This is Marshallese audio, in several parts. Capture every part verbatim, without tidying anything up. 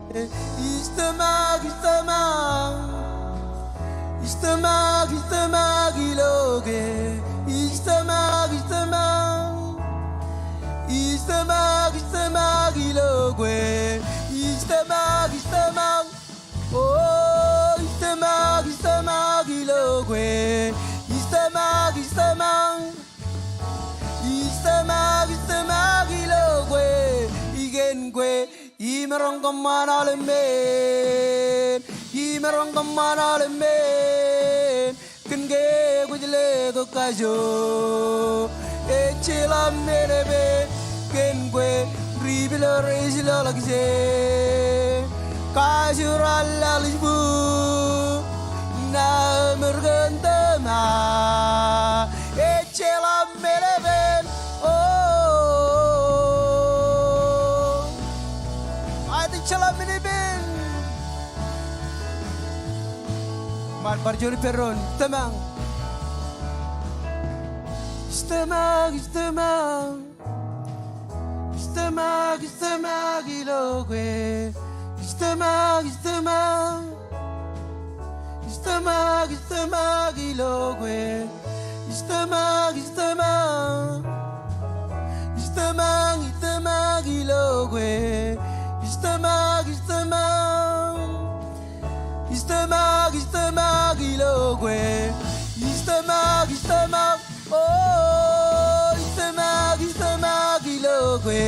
Istemak, istemak. Istemak, istemak ilo kwe. Istemak, istemak. Istemak, istemak ilo kwe. Istemak, istemak. O, istemak, istemak ilo kwe. Istemak, istemak. Istemak, istemak ilo kwe. Ikōn kwe. Im roñ kōṃṃan aolepān. Im roñ kōṃṃan aolepān. Kōn ke kwōj letok kajoor. Ej jeḷā meḷepen. Kōn kwe ri-pilo rej lolọk jān kajoor an Ḷaḷ ijbū. Ṇa eṃōj kōn tōmak. Ej jeḷā meḷepen. O. Ej jeḷā meḷepen. Ṃaan bar juon ippān doon. Istemak. Istemak, istemak. Istemak, istemak ilo kwe. Istemak, istemak. Istemak, istemak ilo kwe. Istemak, istemak. Istemak, istemak ilo kwe. Istemak, istemak. Istemak, istemak ilo kwe. Istemak, istemak. O, istemak, istemak ilo kwe.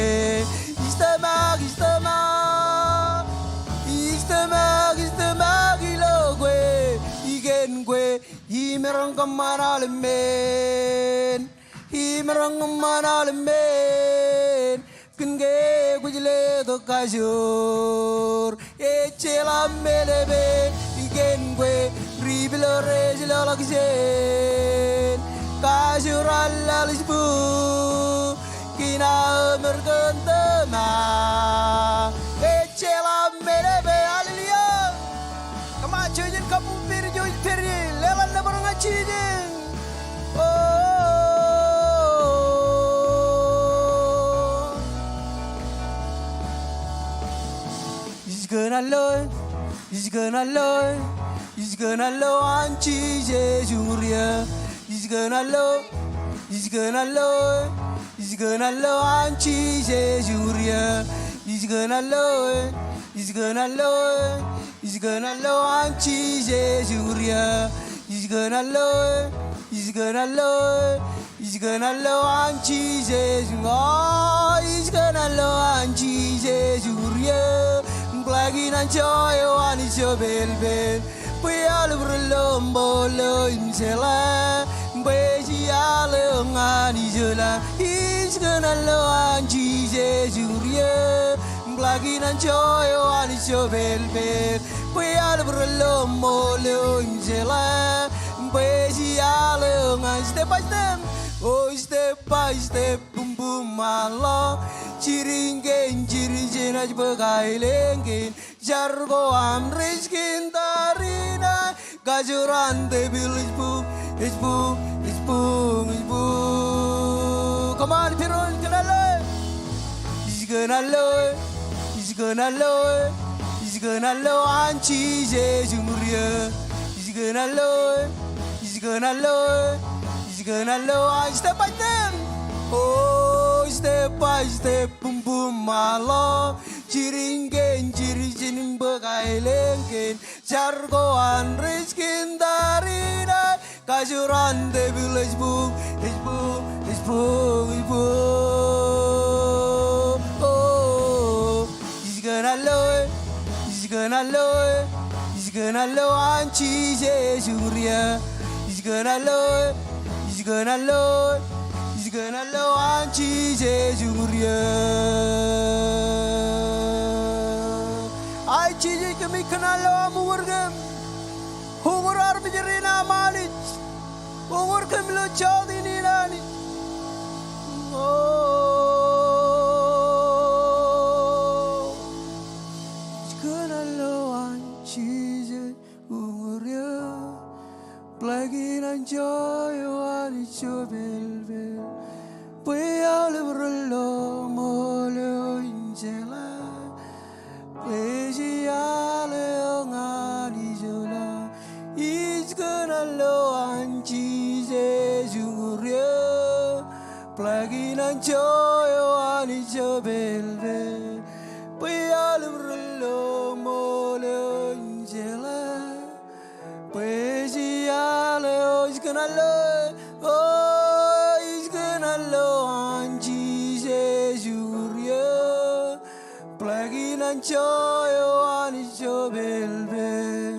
Istemak, istemak. Istemak, istemak ilo kwe. Ikōn kwe. Im roñ kōṃṃan aolepān. Im roñ kōṃṃan aolepān. Kōn ke kwōj letok kajoor. Ej jeḷā meḷepen. Ikōn kwe ri-pilo rej lolọk jān kajoor an Ḷaḷ ijbū. Kōn aō eṃōj kōn tōmak. Ej jeḷā meḷepen. Hallelujah. Kōṃṃan jouj im kabuñ pād ijo ej pād ie. Leḷọk nōbar ñan Jisōs. O. Ij kōṇaan lo, ij kōṇaan lo, ij kōṇaan lo an Jisōs uñūr eō. Ij kōṇaan lo, ij kōṇaan lo, ij kōṇaan lo an Jisōs uñūr eō. Ij kōṇaan lo, ij kōṇaan lo, ij kōṇaan lo an Jisōs uñūr eō. Ij kōṇaan lo, ij kōṇaan lo, ij kōṇaan lo an Jisōs. O, ij kōṇaan lo an Jisōs uñūr eō. Im ḷak in anjọ eo Anij Jepelpel. Bwe aolep ren lo ṃool eo im jeḷā. Bwe ej iaḷ eo ñan ijo laḷ. Ij kōṇaan lo an Jisōs uñūr eō. Im ḷak in anjọ eo Anij Jepelpel. Bwe aolep ren lo ṃool eo im jeḷā. Bwe ej iaḷ eo ñan. Step by step. O, step by step. Bum bum ṃaanḷọk. Jidik kein jidik jenaaj bōk aelōñ kein. Jar ko aṃ rej kōn tariṇae. Kajoor an tepil ej buñ, ej buñ, ej buñ, ej buñ. Come on, pād ro, ij kōṇaan lo. Ij kōṇaan lo, ij kōṇaan lo, ij kōṇaan lo an Jisōs uñūr eō. Ij kōṇaan lo, ij kōṇaan lo, ij kōṇaan lo an step by step. O, step by step, bum bum ṃaanḷọk. Jidik kein jidik jenaaj bōk aelōñ kein. Jar ko an rej kōn tariṇae. Kajoor an tepil ej buñ, ej buñ, ej buñ, ej buñ. O, ij kōṇaan lo, ij kōṇaan lo, ij kōṇaan lo an Jisōs uñūr eō. Ij kōṇaan lo, ij kōṇaan lo, ij kōṇaan lo an Jisōs uñūr eō. Ij Jisōs, kōmij kōṇaan lo aṃ uñūr kōm. Uñūr armej rein aṃ Anij. Uñūr kōm ilo jọteen in Anij. O, ij kōṇaan lo an Jisōs uñūr eō. Bwe ḷak in anjọ eo Anij Jepelpel. Bwe aolep ren lo ṃool eo im jeḷā. Bwe ej Bwe aolep ri ḷọk ṃool eo en jeḷā. Bwe ej iaḷ eo ej kōṇaan ḷọk, o, ej kōṇaan ḷọk an Jisōs ur eō. Bōlen kōṇaan eo an Anij jepelpel.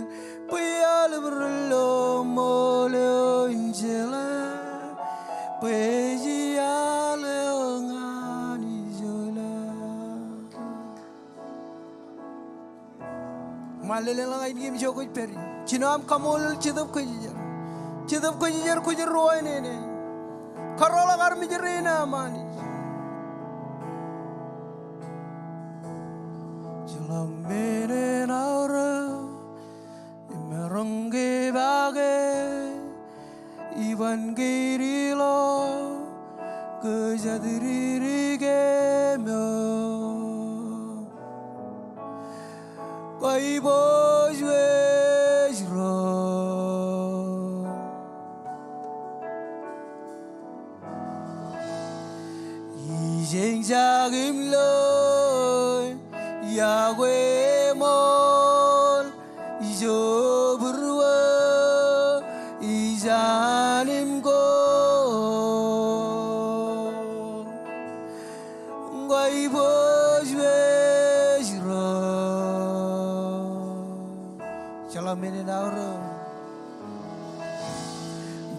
Bwe aolep ri ḷọk ṃool eo en jeḷā. Bwe ej iaḷ eo ñan Anij eo ilaḷ. Ṃaanḷọk lōñ in kein ijo kwōj pād ie. Jino aṃ kaṃṃoolol Jetōb Kwōjarjar. Jetōb Kwōjarjar, kwōj ruo inene. Karoḷọk armej rein aṃ Anij. Jeḷak men en aorōk im maroñ ke pake. Iban keidi ḷọk kōjatdikdik kōm. Kwōj bōjwōj ro. Ij eñjake im loe, iọkwe eṃool. Ijo būruō, ij an im ko. Kwōj bōjwōj ro. Jeḷak men en aorōk.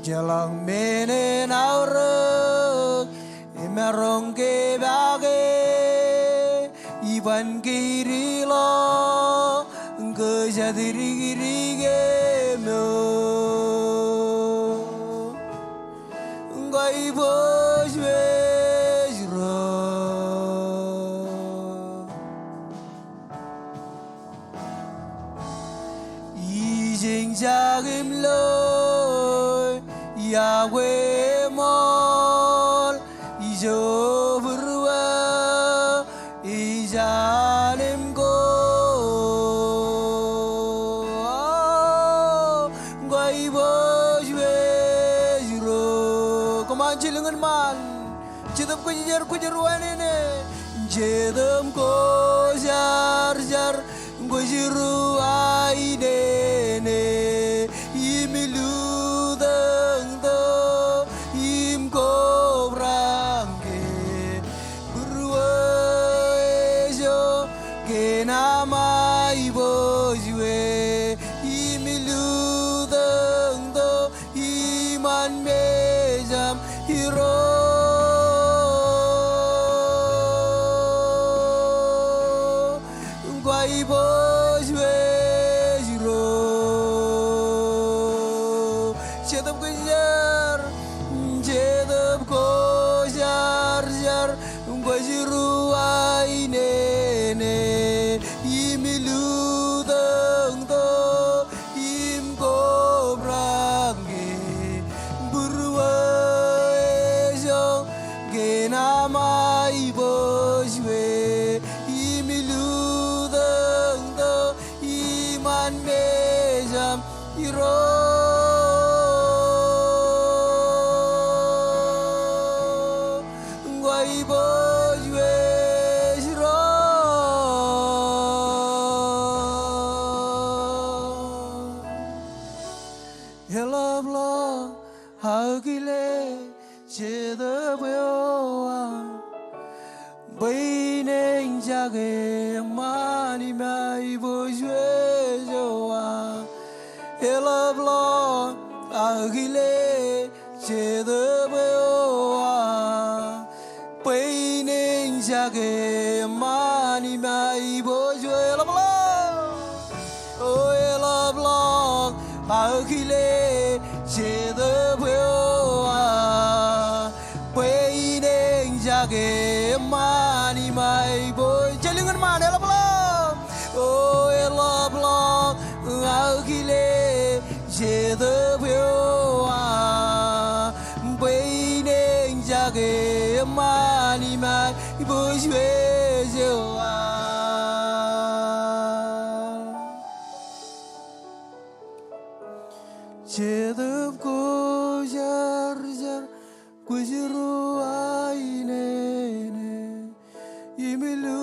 Jeḷak men en aorōk. Im maroñ ke pake. Iban keidi ḷọk kōjatdikdik kōm. Kwōj bōjwōj ro. Ij eñjake im loe, iọkwe eṃool. Ijo būruō, ij an im ko. Kwōj bōjwōj ro. Come on, jilñin ṃaan. Jetōb Kwōjarjar, kwōj ruo inene. Jetōb Kwōjarjar, kwōj ruo inene. Im lutōñtok im kobrak ke būruō eo, kōn aṃ ibōjwōj. Im lutōñtok iṃaan mejaṃ Irooj. Kwōj bōjwōj ro. Jetōb Kwōjarjar, Jetōb Kwōjarjar, kwōj ruo inene, im lutōñtok im kobrak ke būruō eo, kōn aṃ ibōjwōj. Im lutōñtok iṃaan mejaṃ Irooj. Kwōj bōjwōj ro. Eḷapḷọk aō kile Jetōb eo aṃ, bwe in eñjake eṃṃaan im aibōjwōj eo aṃ. Eḷapḷọk aō kile Jetōb eo aṃ, bwe in eñjake eṃṃaan im aibōjwōj. Eḷapḷọk. O eḷapḷọk aō kile Jetōb eo aṃ, bwe in eñjake eṃṃaan im aibōjwōj. Jilñin ṃaan, eḷapḷọk. O eḷapḷọk aō kile Jetōb eo aṃ, bwe in eñjake eṃṃaan im aibōjwōj eo aṃ. Jetōb Kwōjarjar, kwōj ruo inene, im lu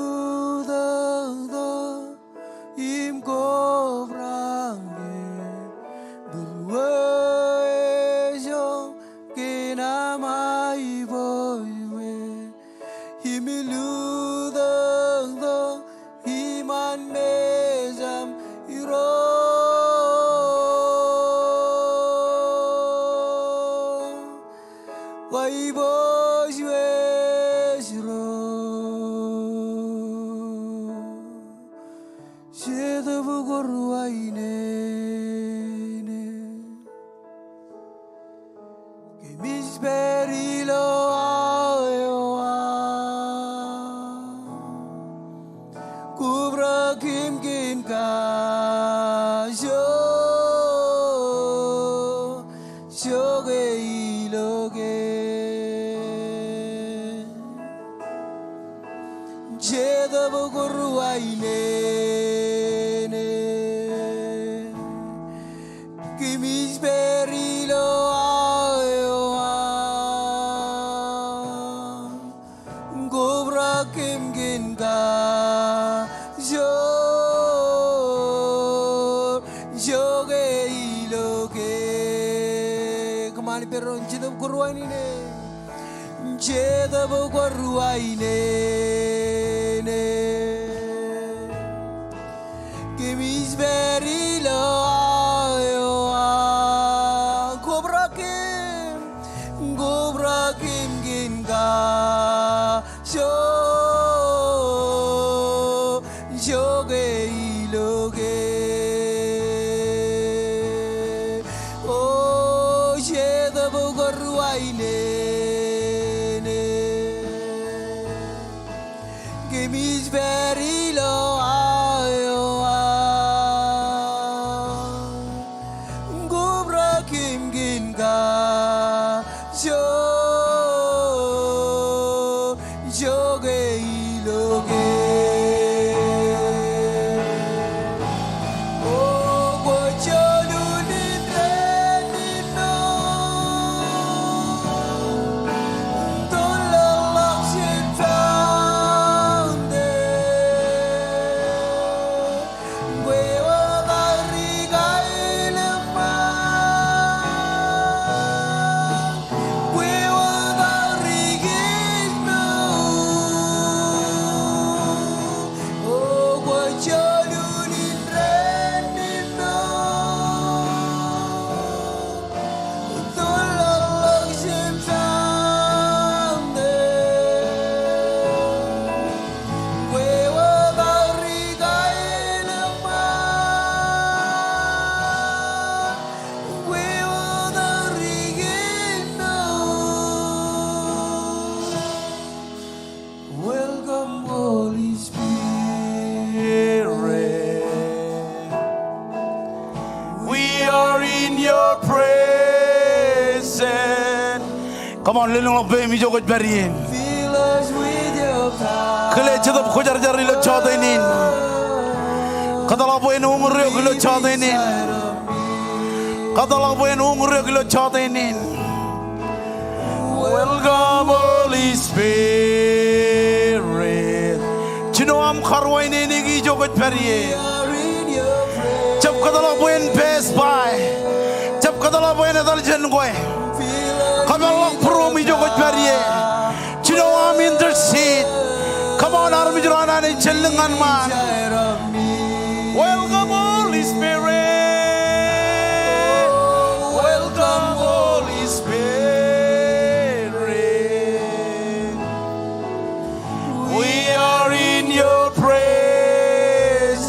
Kobrak im kōn kajoor, ijo ke ilo ke. Jetōb ko ruwainene. Kōmij pād ilo aō aṃ. Kobrak im kōn kajoor, ijo ke ilo ke. Kōṃṃan pād ro, Jetōb ko ruwainene. Jetōb ko ruwainene. Kōmij pād ilo aō aṃ. Kobrak im, kobrak im kōn kajoor, ijo ke ilo ke. O Jetōb ko ruwainene. Kōmij pād ilo aō aṃ. Kobrak im kōn kajoor, ijo ke ilo ke. O kwōj jolun indeeo. Tōl ḷọk ḷọk jān fountain. Kwe wōt aō ri kaelōñ ṃaan. Kwe wōt aō ri kōjmour. O kwōj jolun indeeo. Welcome, Holy Spirit. We are in your presence. Come on, lelōñḷọk peiṃ ijo kwōj pād ie. Fill us with your power. Kile Jetōb Kwōjarjar ilo jọteen in. Kōtḷọk bwe en uñūr eok ilo jọteen in. Kōtḷọk bwe en uñūr eok ilo jọteen in. Welcome, Holy Spirit. Jino aṃ karuwainene kōn ijo kwōj pād ie. Jab kōtḷọk bwe en pass by. Jab kōtḷọk bwe en etal jān kwe. Kōpeḷḷọk būruōm ijo kwōj pād ie. Jino aṃ intercede. Come on, armej ro an Anij, jen lōñ ñan ṃaan. Welcome, Holy Spirit. Welcome, Holy Spirit. We are in your presence.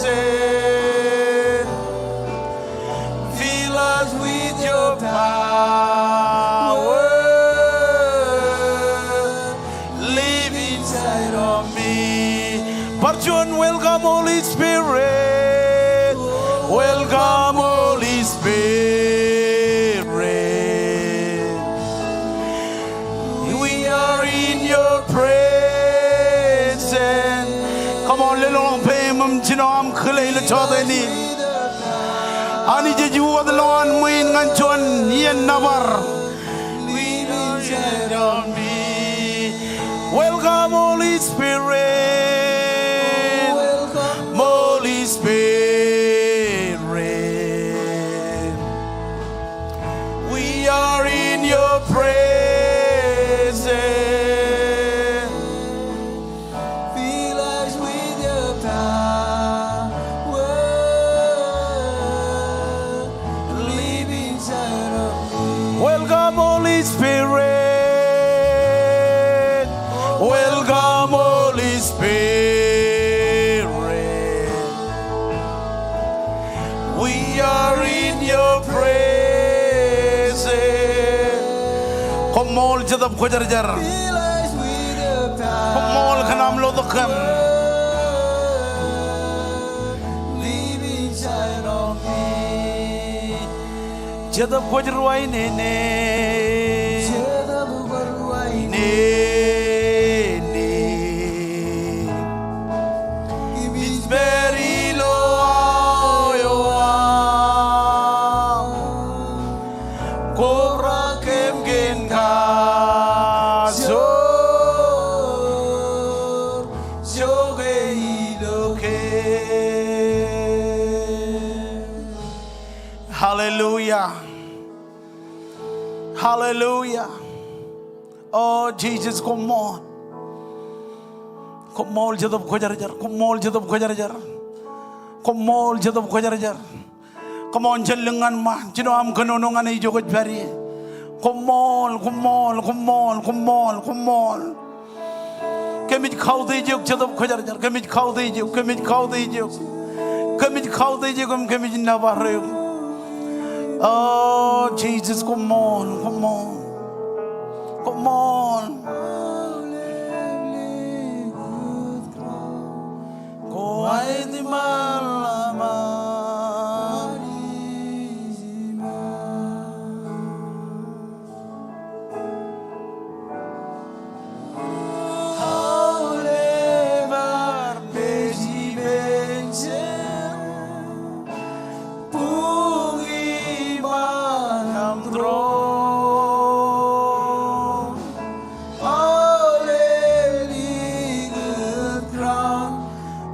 Fill us with your power. Live inside of me. Bar juon, welcome, Holy Spirit. Welcome, Holy Spirit. We are in your presence. Come on, lelōñḷọk peiṃ im jino aṃ kile ilo jọteen in. Anij ej wōtlọk an ṃwiin ñan juon iien nōbar. Welcome, Holy Spirit. Holy Spirit. We are in your presence. Fill us with your power. Live inside of me. Welcome, Holy Spirit. Welcome, Holy Spirit. We are in your presence. Koṃṃool Jetōb Kwōjarjar. Koṃṃool kōn aṃ lotok kōm. Jetōb Kwōjarjar in ene. Jetōb Kwōjarjar in ene. Kōmij pād ilo aō eo aṃ. Kobrak kōm kōn kajoor. Jokwe ilo kōm. Hallelujah. Hallelujah. O Jisōs, koṃṃool. Koṃṃool Jetōb Kwōjarjar. Koṃṃool Jetōb Kwōjarjar. Koṃṃool Jetōb Kwōjarjar. Come on, jen lōñ ñan ṃaan. Jino aṃ kōnono ñan ijo kwōj pād ie. Koṃṃool, koṃṃool, koṃṃool, koṃṃool, koṃṃool. Kōmij kautiej eok Jetōb Kwōjarjar. Kōmij kautiej eok, kōmij kautiej eok. Kōmij kautiej eok im kōmij nōbar eok. O Jisōs, koṃṃool, koṃṃool. Koṃṃool. Ko aet im eḷap. Aolep ad pād ippān juon buñ im aṃ throne. Aolep likūt crown.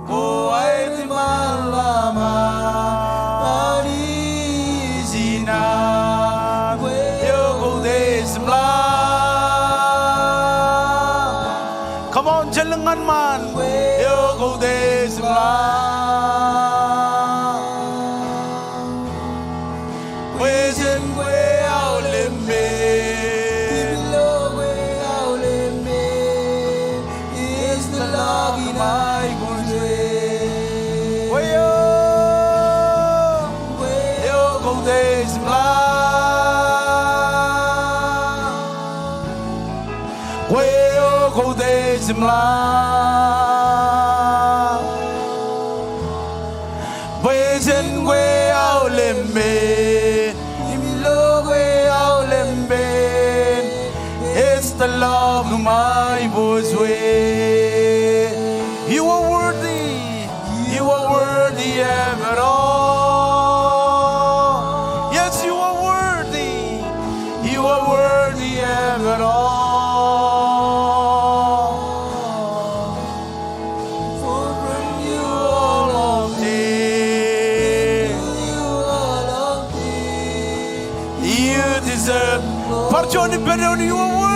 Ko aet im eḷap Anij in ad. Kwe eo koutiej im ḷak. Come on, jen lōñ ñan ṃaan. Kwe eo koutiej im ḷak. Kwe jen kwe aolep men. Im ilo kwe aolep men. Ej tōllọk in aiboojoj. Kwe eo. Kwe eo koutiej im ḷak. Kwe eo koutiej im ḷak. Bwe jen kwe aolep men. Im ilo kwe aolep men. Ej tōllọk im aiboojoj. You are worthy. You are worthy of it all. Yes, you are worthy. You are worthy of it all. For from you all are things. You are all things. You deserve. Bar juon ippān doon, you are worthy.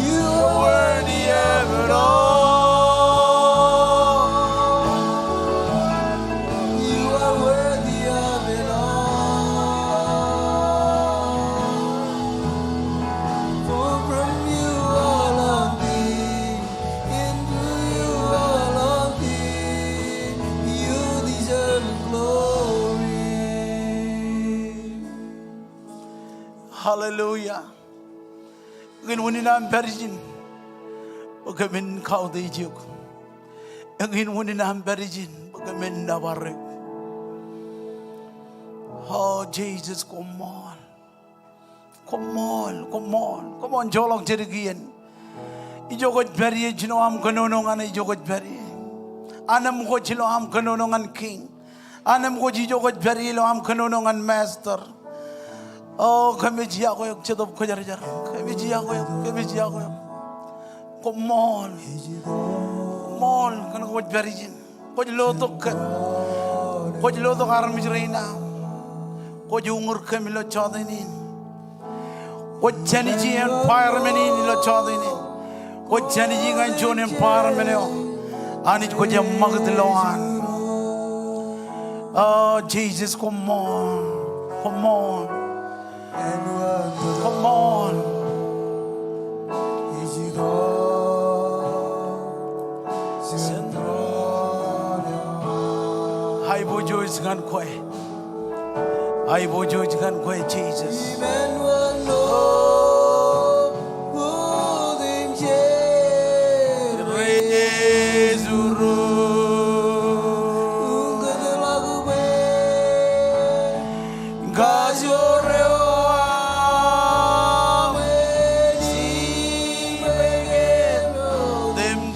You are worthy of it all. You are worthy of it all. For from you all are things, and to you all are things. You deserve glory. Hallelujah. Eñin unin aṃ pād ijin bwe kōmin kautiej eok. Eñin unin aṃ pād ijin bwe kōmin nōbar eok. O Jisōs, koṃṃool. Koṃṃool, koṃṃool. Koṃṃool, joḷọk jidik iien. Ijo kwōj pād ie, jino aṃ kōnono ñan ijo kwōj pād ie. Anemkwōj ilo aṃ kōnono ñan Kiiñ. Anemkwōj ijo kwōj pād ie ilo aṃ kōnono ñan Master. O, kōmij yokwe eok Jetōb Kwōjarjar. Kōmij yokwe eok, kōmij yokwe eok. Koṃṃool. Koṃṃool kōn ke kwōj pād ijin. Kwōj lotok kōm. Kwōj lotok armej rein aṃ. Kwōj uñūr kōm ilo jota in. Kwōj jāniji environment in ilo jota in. Kwōj jāniji ñan juon environment eo Anij kwōj eṃṃakūt lowaan. O Jisōs, koṃṃool. Koṃṃool. Koṃṃool. Aiboojoj ñan kwe. Aiboojoj ñan kwe, Jisōs.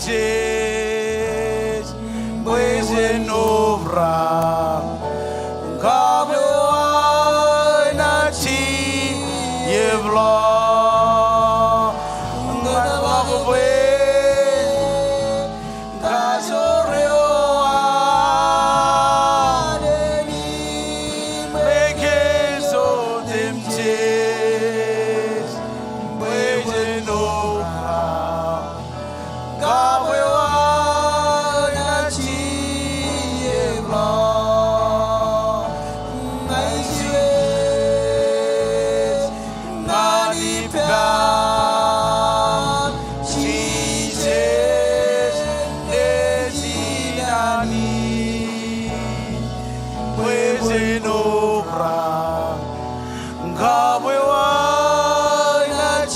Jej bwe jen obrak, kab eo aō naaj jepḷaak. Ñan ḷọk bwe kajoor eo an eṇ im ekajoor im jej bwe jen obrak. Kab eo aō naaj jepḷaak. Ña ij wōj ñan ippaṃ, Jisōs, nejin Anij, bwe jen obrak. Kab eo aō naaj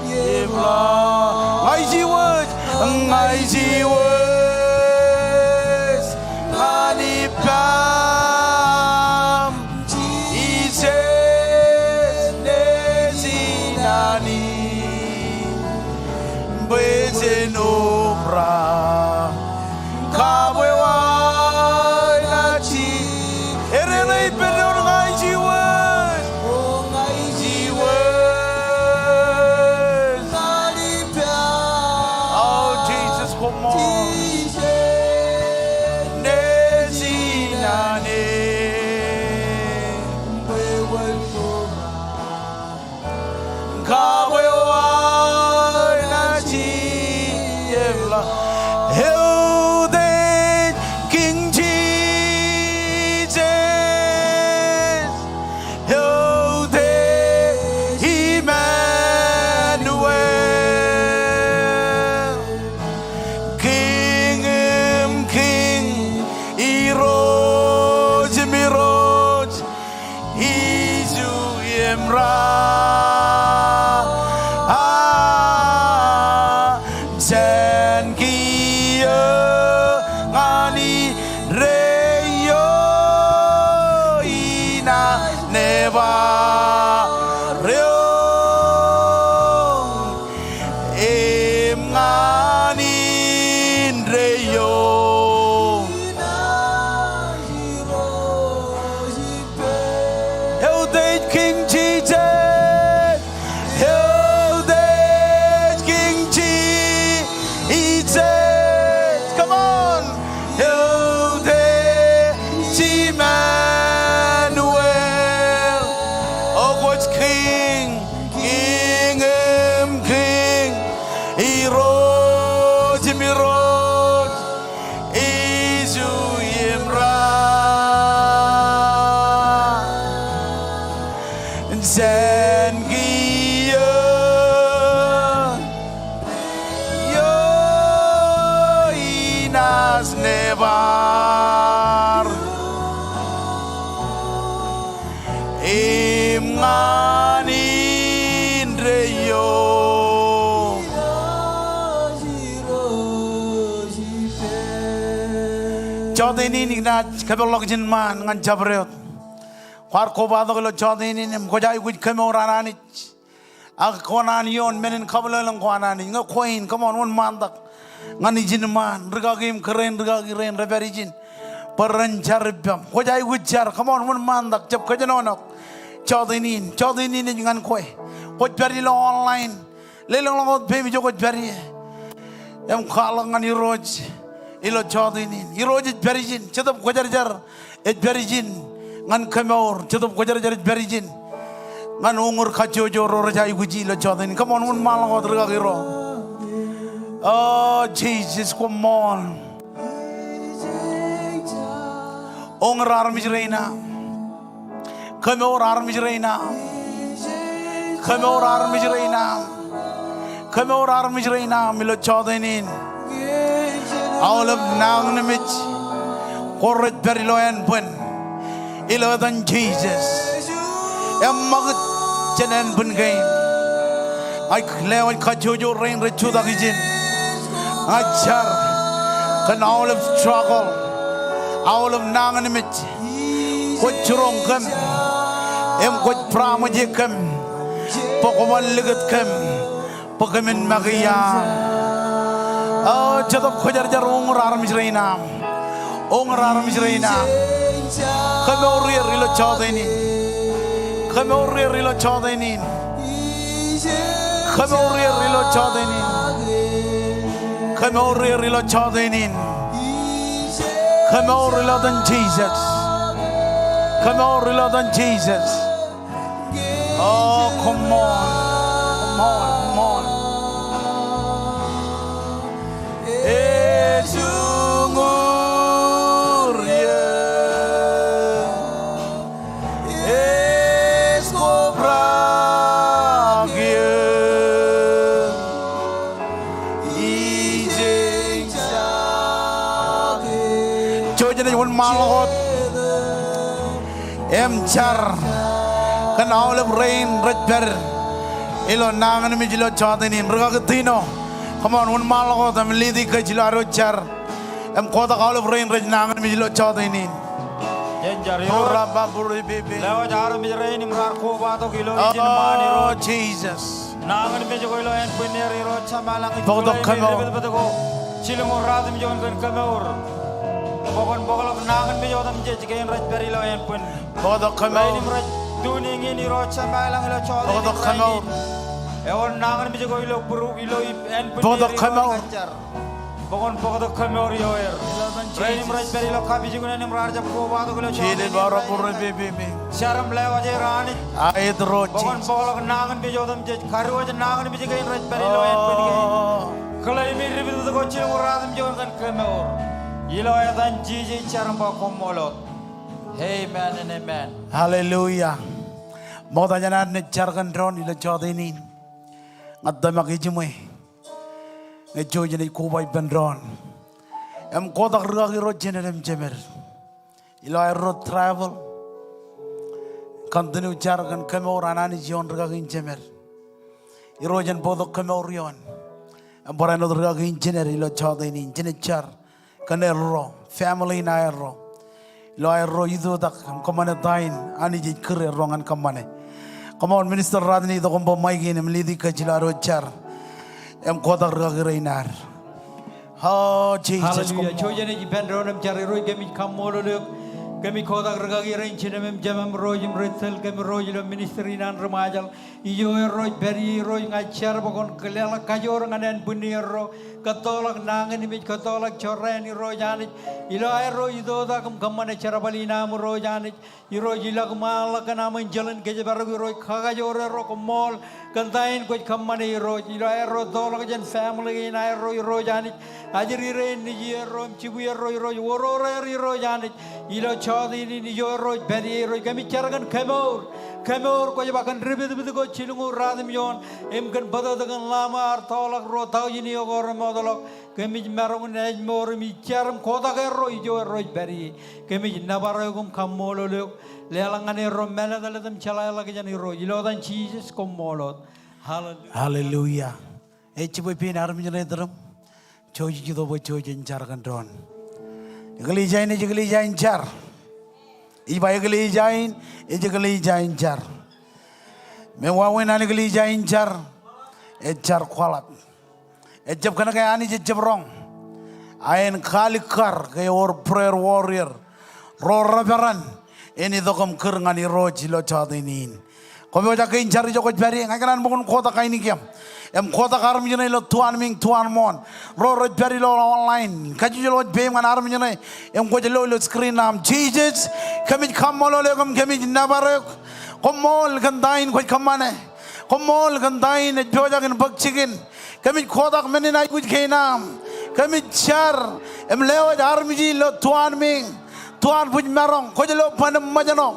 jepḷaak. Ña ij wōj, ña ij wōj ñan ippaṃ, Jisōs, nejin Anij, bwe jen obrak. Kab eo aō naaj jepḷaak. Ededeḷọk ippān doon, ña ij wōj. O, ña ij wōj. O Jisōs, come on. Nejin Anij. Kab eo aō naaj jepḷaak. Eutiej Kiiñ Jisōs. Eutiej Imanuel. Kiiñ im Kiiñ, Irooj im Irooj, Iju im ra. A, jān kiiō ñan indeeo inaaj nebar eok. Im ñan indeeo. Eutiej Kiiñ Jisōs. Eutiej Kiiñ Jisōs. Come on. Eutiej Imanuel. O kwōj Kiiñ. Kiiñ im Kiiñ, Irooj im Irooj, Iju im ra. Jān kiiō, iiō inaaj nebar. Im ñan indeeo. Jọteen in inaaj kōpeḷḷọk ijin ṃaan ñan jabdewōt. Kwaar kobatok ilo jọteen in im kwōj aikuj kemour an Anij. Ak kōṇaan ioon men in kabwilōñlōñ ko an Anij. Ñe kwe in, come on, wōnṃaantak ñan ijin ṃaan, rikaki im kōrā in, rikaki rein rej pād ijin bwe ren jar ippaṃ. Kwōj aikuj jar, come on, wōnṃaantak, jab kōjenolọk. Jọteen in, jọteen in ej ñan kwe. Kwōj pād ilo online, lelōñḷọk wōt peiṃ ijo kwōj pād ie. Im kwaḷọk ñan Irooj ilo jọteen in. Irooj ej pād ijin, Jetōb Kwōjarjar ej pād ijin ñan kemour, Jetōb Kwōjarjar ej pād ijin ñan uñūr kajjojo ro rej aikuji ilo jọteen in. Come on, wōnṃaanḷọk wōt rikaki ro. O Jisōs, koṃṃool. Uñūr armej rein aṃ. Kemour armej rein aṃ. Kemour armej rein aṃ. Kemour armej rein aṃ ilo jọteen in. Aolep nañinmej ko rej pād ilo ānbwin, ilo etan Jisōs, eṃṃakūt jān ānbwin kein. Ña ij lewōj kajjojo rein rej jutak ijin. Ña ij jar kōn aolep struggle, aolep nañinmej. Kwōj jiroñ kōm im kwōj promise kōm bwe kwōban likūt kōm bwe kōmin make iaam. Jetōb Kwōjarjar, uñūr armej rein aṃ. Uñūr armej rein aṃ. Kemour er ilo jọteen in. Kemour er ilo jọteen in. Kemour er ilo jọteen in. Kemour er ilo jọteen in. Kemour ilo etan Jisōs. Kemour ilo etan Jisōs. O, koṃṃool, koṃṃool, koṃṃool. Ej uñūr eō, ej kobrak eō, ijeṇ jake. Jouj jenaaj wōnṃaanḷọk wōt im jar kōn aolep rein rej pād ilo nañinmej ilo jọteen in. Rūkaki Tino, come on, wōnṃaanḷọk wōt im lead e kōj ilo ad wōj jar im kotak aolep rein rej nañinmej ilo jọteen in. Jen jar. Irooj, lewōj armej rein im raar kobatok ilo ijin ṃaan, Irooj. O, Jisōs. Nañinmej ko ilo ānbwinnū er, Irooj Jemem ilañ, ij bōktok kemour. Ipitpit ko jilñuul ruatimjuon kōn kemour. Bwe kwōn bōkḷọk nañinmej otemjej kein rej pād ilo ānbwin. Bōktok kemour. Rein im rej tuning in, Irooj Jemem ilañ, ilo jọteen in. Bōktok kemour. Ewōr nañinmej ko ilo būruō, ilo ānbwin. Bōktok kemour. Ij jar. Bwe kwōn bōktok kemour ioer. Rein im rej pād ilo kapijuknen im raar jab kobatok ilo jọteen in. Jar im lewōj er Anij. Aet Irooj. Bwe kwōn bōkḷọk nañinmej otemjej, kadiwōj nañinmej kein rej pād ilo ānbwin kein. Kile im ipitpit ko jilñuul ruatimjuon kōn kemour. Ilo etan Jisōs ij jar im ba koṃṃool wōt. Amen and amen. Hallelujah. Ṃokta jān ad naaj jar kōn doon ilo jọteen in, ña itōmak ijiṃwe ñe jouj jenaaj koba ippān doon im kotak rūkaki ro jemed im jemed. Ilo aerro travel, continue jar kōn kemour an Anij ioon rūkaki in jemed. Irooj en bōktok kemour ioon im barāinwōt rūkaki in jemed ilo jọteen in. Jenaaj jar kōn erro, family in aerro. Ilo aerro itoitak im kōṃṃane ta in Anij ej kūr erro ñan kōṃṃane. Come on, Minister Rodney, itok im bōk mic in im lead e kōj ilo ad wōj jar im kotak rūkaki rein ad. O, Jisōs. Hallelujah. Koṃṃool. Jouj jenaaj ippān doon im jar. Irooj, kōmij kaṃṃoolol eok. Kōmij kotak rūkaki rein, jinōm im jemem, Irooj, im rej tōl kōm, Irooj, ilo ministry in an ri Ṃajeḷ. Ijo erro ej pād ie, Irooj, ña ij jar bwe kwōn leḷọk kajoor ñan ānbwinnierro, kōttoḷọk nañinmej, kōttoḷọk jorrāān, Irooj Anij, ilo aerro itoitak im kōṃṃane jerbal in aṃ, Irooj Anij. Irooj, ilọk im waanḷọk kōn aṃ enjeḷ in kōjparok, Irooj, kakajoor erro. Koṃṃool kōn ta in kwōj kōṃṃane, Irooj, ilo aerro ettoḷọk jān family kein aerro, Irooj Anij. Ajri rein, nejiierro im jibwierro, Irooj, oror er, Irooj Anij. Ilo jọteen in, ijo erro ej pād ie, Irooj, kōmij jar kōn kemour. Kemour kwōj ba kōn dipitpit ko jilñuul ruatimjuon im kōn bōtōktōk in Lamb ear toḷọk ruo taujin eok ro remootḷọk. Kōmij maroñ in ājmour im ij jar im kotak erro ijo erro ej pād ie. Kōmij nōbar eok im kaṃṃoolol eok. Leḷọk ñan erro mālōtlōt im jeḷāḷọkjeṇ, Irooj. Ilo etan Jisōs, koṃṃool wōt. Hallelujah. Hallelujah. Ej jibwe pein armej ṇe iturūṃ. Jouj ej itok bwe jouj en jar kōn doon. Eklejia in ej eklejia in jar. Ij ba eklejia in ej eklejia in jar. Im wāween an eklejia in jar, ej jar kwaḷọk. Ejjab kōnke Anij ejjab roñ, ak en kaalikkar ke ewōr prayer warrior ro reperan en itok im kūr ñan Irooj ilo jọteen in. Kwōpojak ke in jar ijo kwōj pād ie? Ña ikōṇaan bwe kwōn kotak ainikieṃ im kotak armej ṇe ilo tuanmiiñ tuanmooṇ, ro rej pād ilo online. Kajjojo wōj peiṃ ñan armej ṇe im kwōj lo ilo screen aṃ. Jisōs, kōmij kaṃṃoolol eok im kōmij nōbar eok. Koṃṃool kōn ta in kwōj kōṃṃane. Koṃṃool kōn ta in ej pojak in bōk jikin. Kōmij kotak men in aikuj kein aṃ. Kōmij jar im lewōj armej ilo tuanmiiñ, tuanbwijmaroñ. Kwōj lo ban im ṃōjṇọ.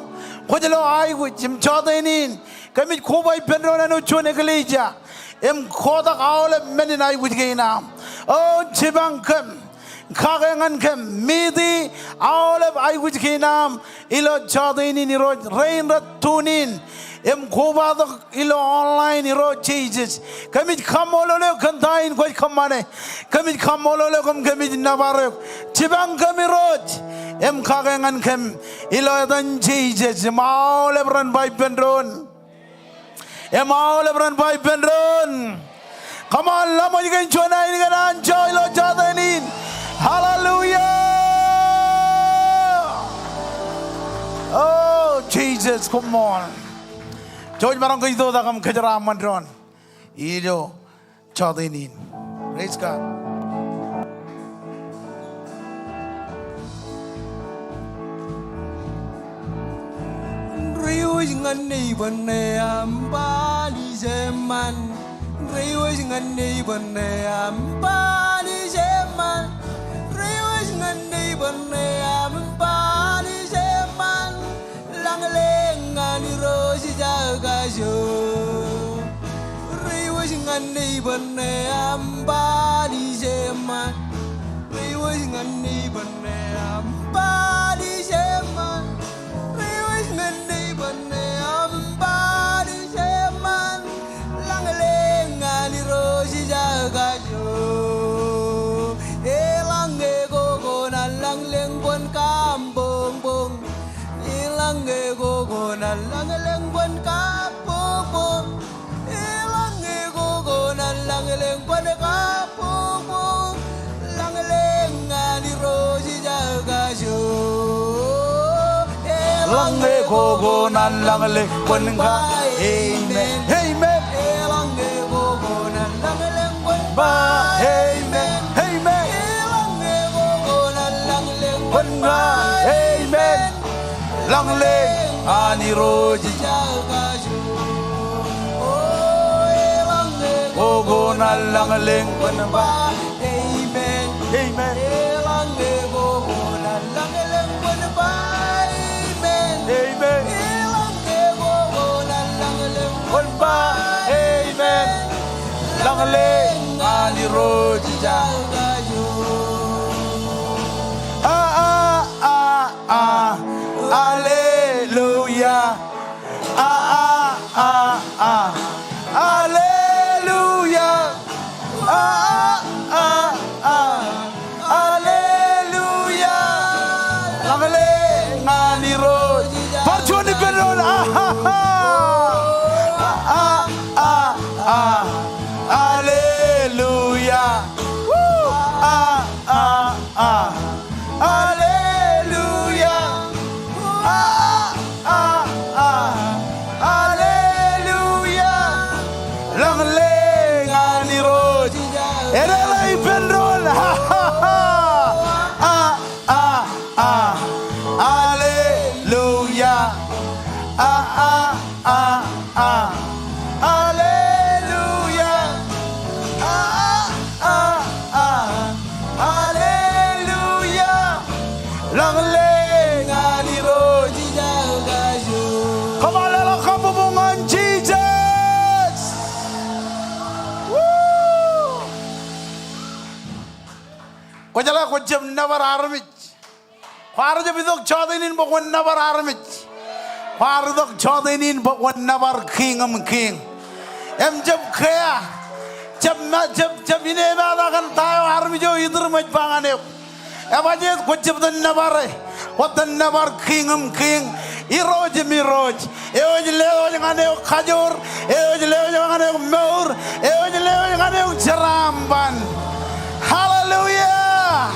Kwōj lo aikuj im jọteen in. Kōmij koba ippān doon āinwōt juon eklejia im kotak aolep men in aikuj kein aṃ. O, jipañ kōm, kake ñan kōm, meet e aolep aikuj kein aṃ ilo jọteen in, Irooj. Rein rej tune in im kobatok ilo online, Irooj Jisōs, kōmij kaṃṃoolol eok kōn ta in kwōj kōṃṃane. Kōmij kaṃṃoolol eok im kōmij nōbar eok. Jipañ kōm, Irooj, im kake ñan kōm ilo etan Jisōs. Im aolep ren ba ippān doon. Im aolep ren ba ippān doon. Come on, ḷōmṇak kōn juon ainikien anjọ ilo jọteen in. Koṃṃool. Jouj maroñ kōjtotak im kōjeraaṃṃan doon ilo jọteen in. Praise God. Ri wōj ñan neighbor ṇe aṃ ba Ḷijeṃṃan. Ri wōj ñan neighbor ṇe aṃ ba Ḷijeṃṃan. Ri wōj ñan neighbor ṇe aṃ ba Ḷijeṃṃan. Lañlōñ an Irooj ijekajo. Ri wōj ñan neighbor ṇe aṃ ba Ḷijeṃṃan. Ri wōj ñan neighbor ṇe aṃ ba Ḷijeṃṃan. Ri wōj ñan neighbor ṇe aṃ ba Ḷijeṃṃan. Lañlōñ an Irooj ijekajo. Eḷaññe ko kōṇaan lañlōñ kwōn kaamboñboñ. Eḷaññe ko kōṇaan lañlōñ kwōn kaamboñboñ. Eḷaññe ko kōṇaan lañlōñ kwōn kaamboñboñ. Lañlōñ an Irooj ijekajo. Eḷaññe ko kōṇaan lañlōñ kwōn ka. Amen. Amen. Eḷaññe ko kōṇaan lañlōñ kwōn ba. Amen. Amen. Eḷaññe ko kōṇaan lañlōñ kwōn ba. Amen. Lañlōñ an Irooj ijekajo. O, eḷaññe ko kōṇaan lañlōñ kwōn ba. Amen. Amen. Eḷaññe ko kōṇaan lañlōñ kwōn ba. Amen. Amen. Eḷaññe ko kōṇaan lañlōñ kwōn ba. Amen. Lañlōñ an Irooj ijekajo. A, a, a, a. Alleluia. A, a, a, a. Alleluia. A, a, a, a. Alleluia. Lañlōñ an Irooj. Bar juon ippān doon. A, ha, ha. A, a, a, a. Alleluia. Woo. A, a, a. Alleluia. A, a, a, a. Alleluia. Lañlōñ an Irooj. Edeḷā ippān doon. Ha, ha, ha. A, a, a. Alleluia. A, a, a, a. Alleluia. A, a, a, a. Alleluia. Lañlōñ an Irooj ijekajo. Come on, leḷọk kabbokbok ñan Jisōs. Woo! Kwō jeḷā kwō jab nōbar armej. Kwaar jab itok jọteen in bwe kwōn nōbar armej. Kwaar itok jọteen in bwe kwōn nōbar Kiiñ im kiiñ. Im jab kea. Jab ma, jab, jab inepata kōn ta eo armej eo iturmej ba ñan eok. Ebajjeet kwō jab itōn nōbare. Kwō itōn nōbar Kiiñ im kiiñ. Irooj im irooj. Eo ej lewōj ñan eok kajoor, eo ej lewōj ñan eok mour, eo ej lewōj ñan eok jeraaṃṃan. Hallelujah.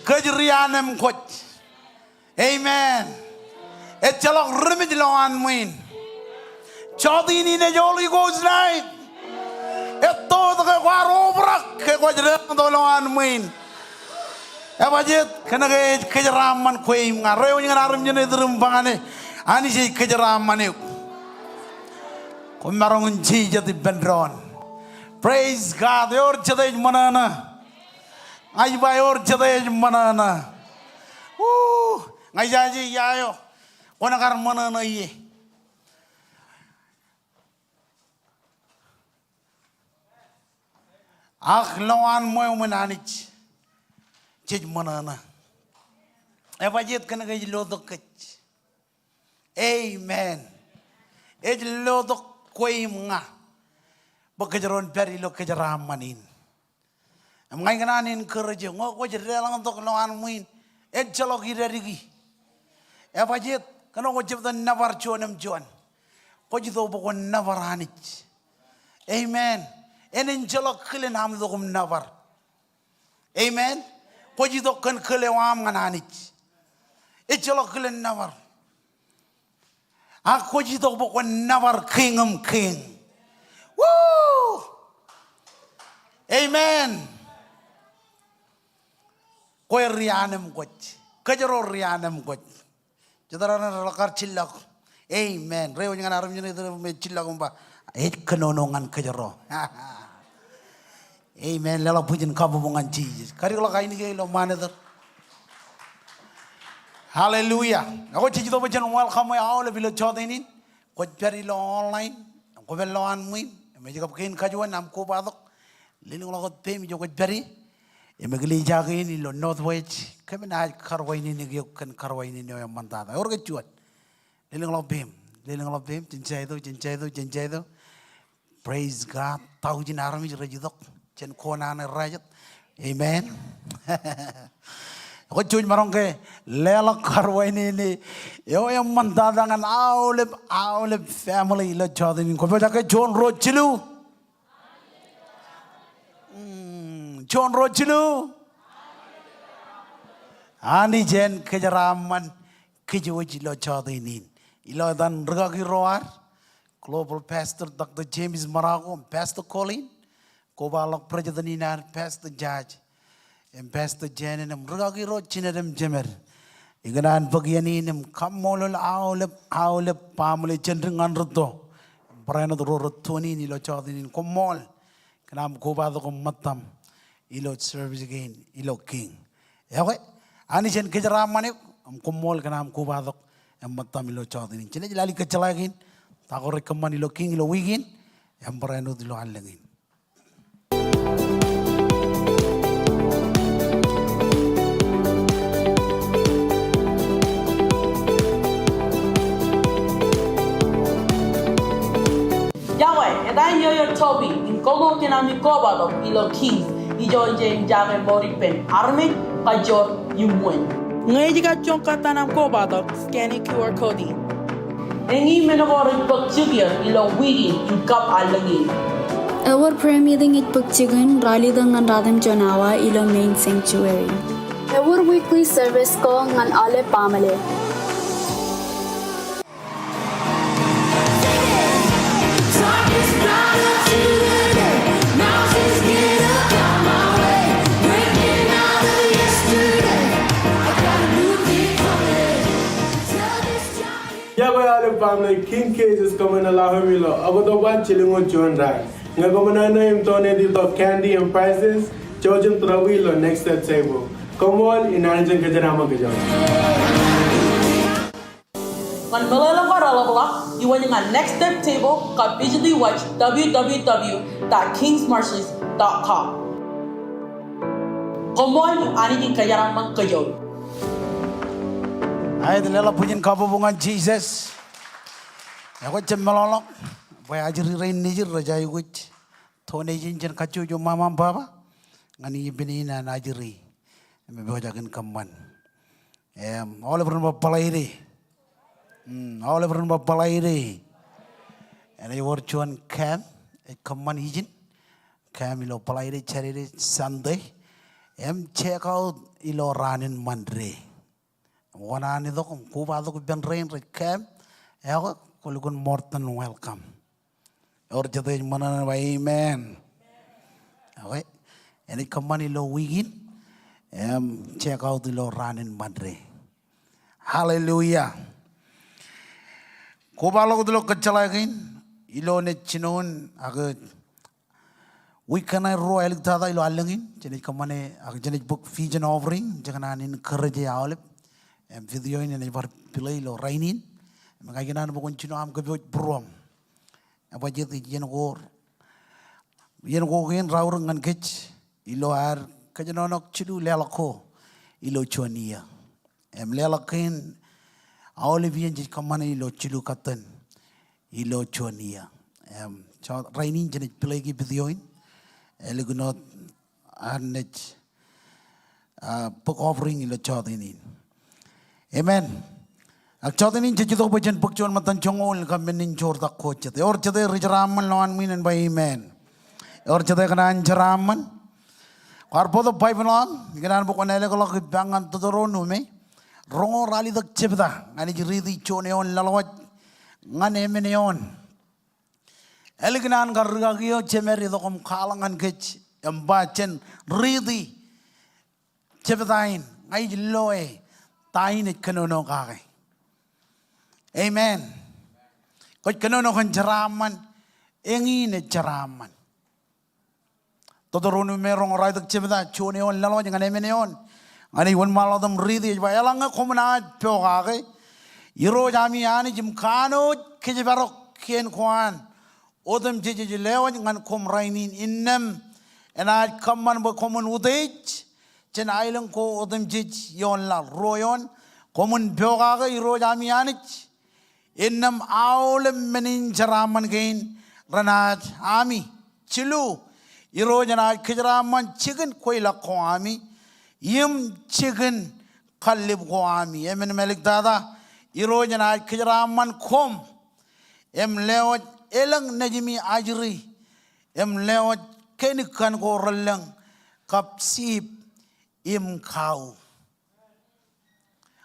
Kōj ri an im kwōj. Amen. Ejjeḷọk ri mej lowaan ṃwiin. Jọteen in ej Holy Ghost night. Etto ke kwaar obrak ke kwōj deḷọñtok lowaan ṃwiin. Ebajjeet kōnke ej kōjeraaṃṃan kwe im ña. Reiwōj ñan armej eo iturūṃ ba ñan e, Anij ej kōjeraaṃṃan eok. Koṃ maroñ in jijet ippān doon. Praise God. Ewōr jete ej ṃōṇōṇō? Ña ij ba ewōr jete ej ṃōṇōṇō. Woo. Ña ij aje ia eo kwōn kar ṃōṇōṇō ie. Ak lowaan ṃweo ṃōn Anij jej ṃōṇōṇō. Ebajjeet kōnke ej lotok kōj. Amen. Ej lotok kwe im ña bwe kōjro en pād ilo kōjeraaṃṃan in. Im ña ikōṇaan encourage eok, ñe kwōj deḷọñtok lowaan ṃwiin, ejjeḷọk idadiki. Ebajjeet kōnke kwōj jab itōn nōbar juon im juon. Kwōj itok bwe kwōn nōbar Anij. Amen. En ejjeḷọk kilen aṃ itok im nōbar. Amen. Kwōj itok kōn kōl eo aṃ ñan Anij. Ejjeḷọk kilen nōbar. Ak kwōj itok bwe kwōn nōbar Kiiñ im kiiñ. Woo! Amen. Kwe ri anemkwōj. Kōjro ri anemkwōj. Jet raṇe reḷak kar jillọk. Amen. Reiwōj ñan armej eo ej jillọk im ba, ej kōnono ñan kōjro. Amen. Leḷọk bwijin kabbokbok ñan Jisōs. Kadikḷọk ainikien ilo monitor. Hallelujah. Ekwe jej itok bwe jen welcome e aolep ilo jọteen in. Kwōj pād ilo online, kwō pād lowaan ṃwiin, im ej kab kein kajuon aṃ kobatok. Lelōñḷọk wōt peiṃ ijo kwōj pād ie. Im eklejia kein ilo Northwest, kōm naaj karuwainene eok kōn karuwainene eo eṃṃantata. Ewōr ke juon? Lelōñḷọk peiṃ, lelōñḷọk peiṃ, jen jaito, jen jaito, jen jaito. Praise God. Taujin armej rej itok jān kōṇaan eo rajet. Amen. Ekwe jouj maroñ ke leḷọk karuwainene eo eṃṃantata ñan aolep, aolep family ilo jọteen in. Kwō pojak ke juon, ruo, jilu. Mm, juon, ruo, jilu. Anij en kōjeraaṃṃan kōj wōj ilo jọteen in. Ilo etan rikaki ro ad, Global Pastor Doctor James Marocco, Pastor Colin, kobaḷọk President in ad Pastor Judge, im Pastor Janet, im rikaki ro jined im jemed. Ikōṇaan bōk iien in im kaṃṃoolol aolep, aolep baaṃle jān dik ñan rūtto. Barāinwōt ro rej tune in ilo jọteen in, koṃṃool kōn aṃ kobatok im ṃōttaṃ ilo service kein ilo Kiiñ. Ekwe, Anij en kōjeraaṃṃan eok, im koṃṃool kōn aṃ kobatok im ṃōttaṃ ilo jọteen in. Jenaaj lale kōjjeḷā kein, ta ko rej kōṃṃan ilo Kiiñ ilo wiik in, im barāinwōt ilo allōñ in. Yokwe, eta in Yoyo Toby, im koṃṃool kōn ami kobatok ilo Kiiñ, ijo jen jake mour ippān armej, kajoor im wōn. Ñe ej kajjoñ kōttan aṃ kobatok, scan e QR code in. Eñin men ko rej bōk jikier ilo wiik in im kab allōñ in. Ewōr prayer meeting ej bōk jikin ralitōk ñan ratimjuon awa ilo main sanctuary. Ewōr weekly service ko ñan aolep baaṃle. Yokwe aolep baaṃle, King Jesus kōṃṃan lowaan ilo October jilñuul juon raṇ. Ñe kōṃṃan ṇe im donate tok candy and prizes, jouj im tōre ilo next step table. Koṃṃool, im Anij en kōjeraaṃṃan kōj. Ñan meḷeḷe ko reḷapḷọk, iwōj ñan next step table kab easily watch W W W dot kings marshes dot com. Koṃṃool, Anij en kōjeraaṃṃan kōj. Aet, leḷọk bwijin kabbokbok ñan Jisōs. Ekwe jab meḷọkḷọk bwe ajri rein nejid rej aikuj donation jān kajjojo ṃaṃa im baba ñan ippān in an ajri. Im epojak in kōṃṃan. Im aolep ren ba Bōḷaide. Mm, aolep ren ba Bōḷaide. Enaaj wōr juon camp ej kōṃṃan ijin. Camp ilo Bōḷaide, Saturday, Sunday. Im check out ilo raan in Monday. Im kwōn an itok im kobatok ippān rein rej camp. Ekwe, kwō lukkuun more than welcome. Ewōr jete ej ṃōṇōṇō ba amen. Okay. Enaaj kōṃṃan ilo wiik in. Im check out ilo raan in Monday. Hallelujah. Kobaḷọk wōt ilo kōjjeḷā kein ilo nejinoin ak wiik kaṇe ruo āliktata ilo allōñ in, jenaaj kōṃṃane ak jenaaj bōk vision offering, jekōṇaan encourage aolep. Im video in enaaj bar play ilo rainin. Im ña ikōṇaan bwe kwōn jino aṃ kōpooj būruōṃ. Ebajjeet iien ko, iien ko kein raorōk ñan kōj ilo ad kōjenolọk jilu leḷọk ko ilo juon iiō. Im leḷọk kein aolep iien jej kōṃṃane ilo jilu katten ilo juon iiō. Im rainin jenaaj pileki video in, ālikin wōt ad naaj, ah, bōk offering ilo jọteen in. Amen. Ak jọteen in jej itok bwe jen bōk juon ṃōttan joñoul kab men in joortak ko jet. Ewōr jete ri jeraaṃṃan lowaan ṃwiin en ba amen. Ewōr jete kōṇaan jeraaṃṃan. Kwaar bōktok Baibōḷ eo aṃ, ikōṇaan bwe kwōn ālōkḷọk ippa ñan tōtōro nume. roñoul ralitōk jebta ñan ij riiti juon eoon laḷwaj ñan emān eoon. Ālikin an kar rikaki eo, jemed itok im kwaḷọk ñan kōj im ba jen riiti jebta in, ña ij loe ta in ej kōnono kake. Amen. Kwōj kōnono kōn jeraaṃṃan, eñin ej jeraaṃṃan. Teuteronomi roñoul ralitōk jebta, juon eoon laḷwaj ñan emān eoon. Ñan ij wōnṃaanḷọk im riiti, ej ba, eḷaññe koṃ naaj pokake Irooj ami Anij im kanooj kōjparok kien ko an otemjej ej lewōj ñan koṃ rainin, innām enaaj kōṃṃan bwe koṃwin utiej jān aelōñ ko otemjej ioon laḷ. Ruo eoon, koṃwin pokake Irooj ami Anij, innām aolep men in jeraaṃṃan kein renaaj ami. Jilu, Irooj enaaj kōjeraaṃṃan jikin kweilọk ko ami im jikin kallib ko ami. Emān māliktata, Irooj enaaj kōjeraaṃṃan koṃ im lewōj elōñ nejimi ajri im lewōj kenikkan ko relōñ kab siip im kau.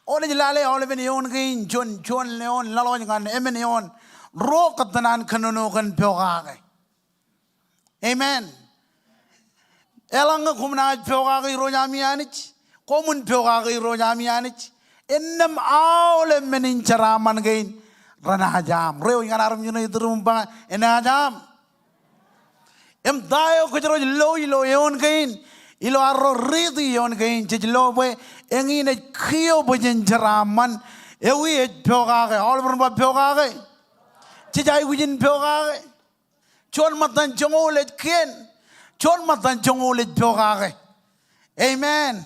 Eoon ej lale aolepen eoon kein, juon, juon eoon laḷwaj ñan emān eoon, ruo kōttan an kōnono kōn pokake. Amen. Eḷaññe koṃ naaj pokake Irooj ami Anij, koṃwin pokake Irooj ami Anij, innām aolep men in jeraaṃṃan kein renaaj aṃ. Reo ñan armej eo iturūṃ im ba, enaaj aṃ. Im ta eo kōjro ej lo ilo eoon kein, ilo arro riiti eoon kein, jej lo bwe eñin ej kiiō bwe jen jeraaṃṃan, ewi ej pokake. Aolep ren ba pokake. Jej aikuj in pokake. Juon ṃōttan joñoul ej kien. Juon ṃōttan joñoul ej pokake. Amen.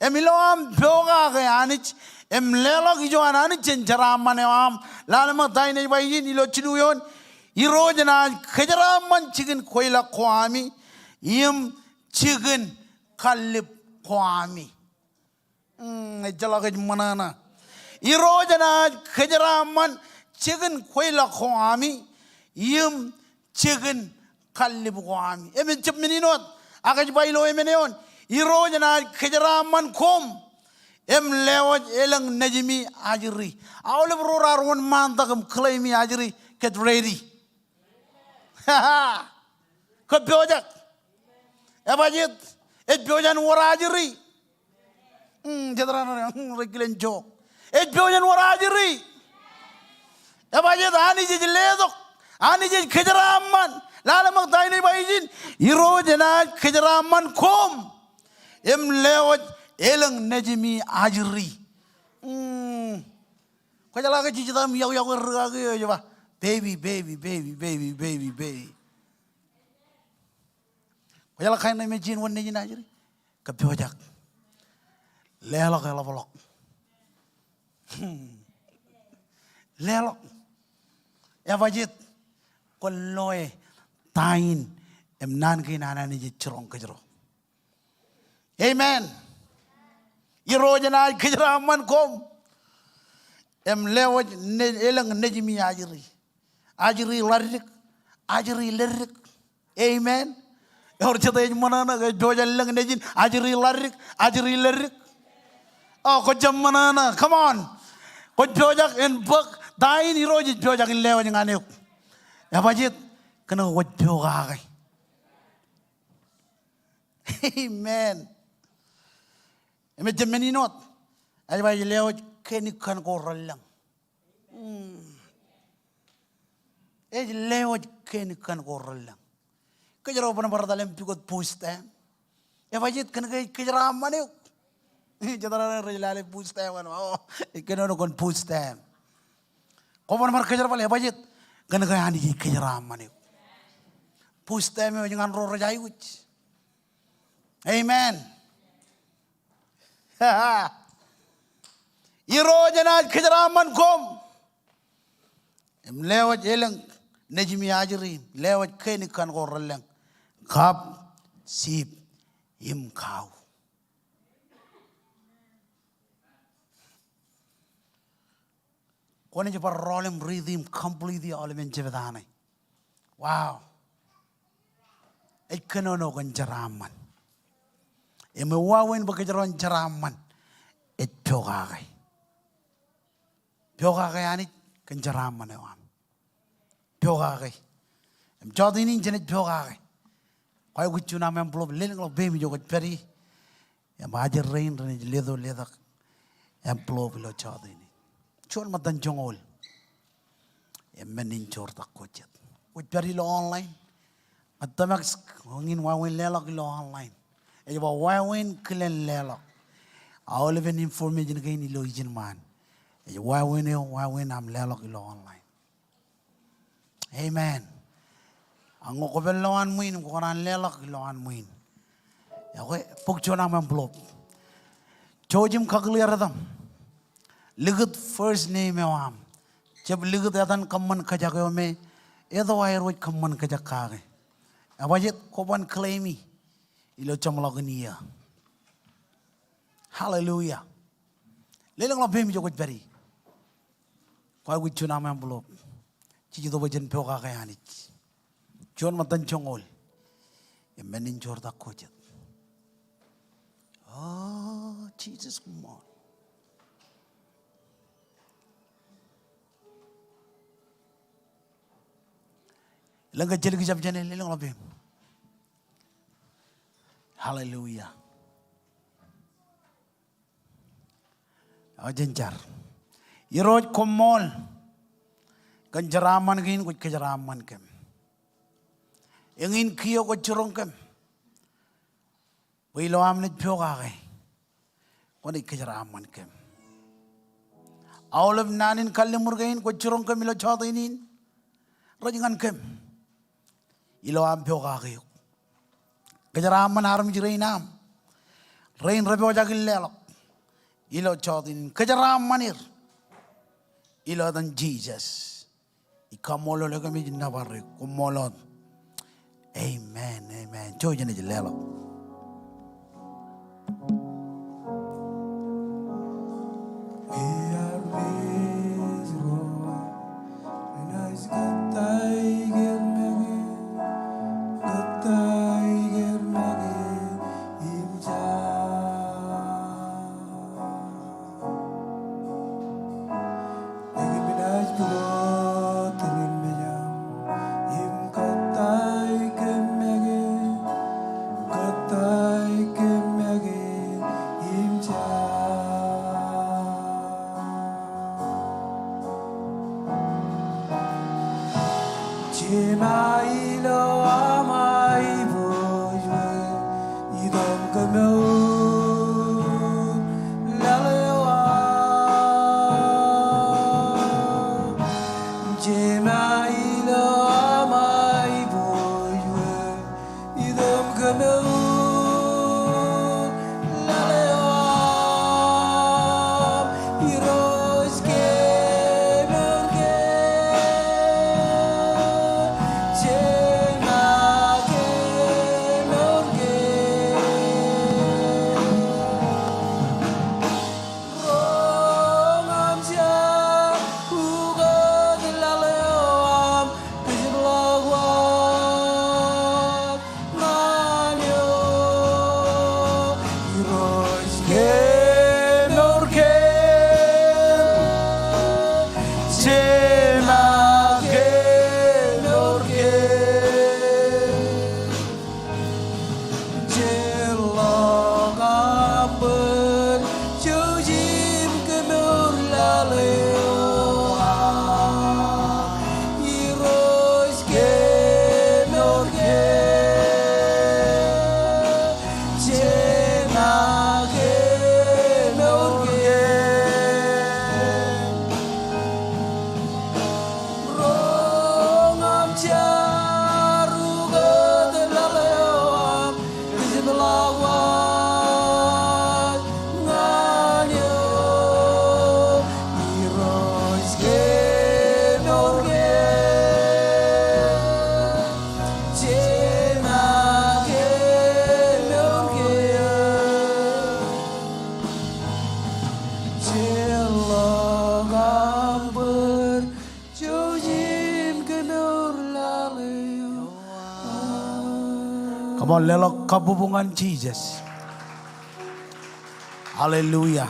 Im ilo aṃ pokake Anij im leḷọk ijo an Anij jān jeraaṃṃan eo aṃ, lale ṃōk ta in ej ba ijin ilo jilu eoon, Irooj enaaj kōjeraaṃṃan jikin kweilọk ko ami im jikin kallib ko ami. Mm, ejjeḷọk ej ṃōṇōṇō. Irooj enaaj kōjeraaṃṃan jikin kweilọk ko ami im jikin kallib ko ami. Emān jab men in wōt, ak ej ba ilo emān eoon, Irooj enaaj kōjeraaṃṃan koṃ im lewōj elōñ nejimi ajri. Aolep ro raar wōnṃaantak im claim-i ajri, get ready. Kwō pojak. Ebajjeet, ej pojak in wōr ajri. Mm, jet raar, mm, rej kilen joke. Ej pojak in wōr ajri. Ebajjeet, Anij ej letok. Anij ej kōjeraaṃṃan. Lale ṃōk ta in ej ba ijin, Irooj enaaj kōjeraaṃṃan koṃ im lewōj elōñ nejimi ajri. Mm. Kwōjeḷā ke jijitōk im yokwe, yokwe rikaki eo ej ba, baby, baby, baby, baby, baby, baby. Kwōjeḷā kain ṇe me ej wōn nejin ajri? Kwō pojak. Leḷọk eḷapḷọk. Leḷọk. Ebajjeet, kwōn loe ta in im naan kein an Anij ej jiroñ kōjro. Amen. Irooj enaaj kōjeraaṃṃan koṃ im lewōj ne-, elōñ nejimi ajri. Ajri ḷaddik, ajri leddik. Amen. Ewōr jete ej ṃōṇōṇō ke ej pojak in lōñ nejin ajri ḷaddik, ajri leddik? O, kwō jab ṃōṇōṇō. Come on. Kwōj pojak in bōk ta in Irooj ej pojak in lewōj ñan eok. Ebajjeet, kōnke kwōj pokake. Amen. Im ejjab men in wōt. Ej ba ej lewōj kenikkan ko relōñ. Hmm. Ej lewōj kenikkan ko relōñ. Kōjro bōnbōn bar etal im pukot food stamp. Ebajjeet, kōnke ej kōjeraaṃṃan eok. Jet raar rej lale food stamp, o, ej kōnono kōn food stamp. Kwō bōnbōn bar kōjerbal, ebajjeet, kōnke Anij ej kōjeraaṃṃan eok. Food stamp eo ej ñan ro rej aikuj. Amen. Irooj enaaj kōjeraaṃṃan koṃ im lewōj elōñ nejimi ajri, lewōj kenikkan ko relōñ, kab siip im kau. Kwōnaaj bar rọọl im riiti im complete aolepen jebta ṇe. Wow. Ej kōnono kōn jeraaṃṃan. Im ewāween bwe kōjro en jeraaṃṃan, ej pokake. pokake Anij kōn jeraaṃṃan eo aṃ. Pokake. Im jọteen in jenaaj pokake. Kwaikuj juon aṃ envelope, lelōñḷọk peiṃ ijo kwōj pād ie. Im ajri rein renaaj letok, letok envelope ilo jọteen in. Juon ṃōttan joñoul im men in joortak ko jet. Kwōj pād ilo online, ij tōmak eñin wāween leḷọk ilo online. Ej ba wāween kilen leḷọk aolepen information kein ilo ijin ṃaan. Ej wāween eo, wāween aṃ leḷọk ilo online. Amen. Ak ñe kwō pād ilowaan ṃwiin im kwō kōṇaan leḷọk ilowaan ṃwiin, ekwe, bōk juon aṃ envelope. Jouj im kakōḷḷe etaṃ. Likūt first name eo aṃ. Jab likūt etan kōṃṃan kōjak eo me eto aer wōj kōṃṃan kōjak kake. Ebajeet? Kwō ban claim e ilo jeṃḷọkin iiō. Hallelujah. Lelōñḷọk peiṃ ijo kwōj pād ie. Kwaikuj juon aṃ envelope. Jej itok bwe jen pokake Anij. Juon ṃōttan joñoul im men in joortak ko jet. O Jisōs, come on. Elōñ ke ej jelkijab jāne? Lelōñḷọk peiṃ. Hallelujah. Ak jen jar. Irooj, koṃṃool kōn jeraaṃṃan kein kwōj kōjeraaṃṃan kōm. Eñin kiiō kwōj jiroñ kōm bwe ilo am naaj pokake, kwōnaaj kōjeraaṃṃan kōm. Aolep naan in kalliṃur kein kwōj jiroñ kōm ilo jọteen in rej ñan kōm. Ilo am pokake eok, kōjeraaṃṃan armej rein aṃ, rein rej pojak in leḷọk ilo jọteen in. Kōjeraaṃṃan er ilo etan Jisōs. Ij kaṃṃoolol eok im ij nōbar eok. Koṃṃool wōt. Amen, amen. Jouj im jen leḷọk. Come on, leḷọk kabbokbok ñan Jisōs. Hallelujah.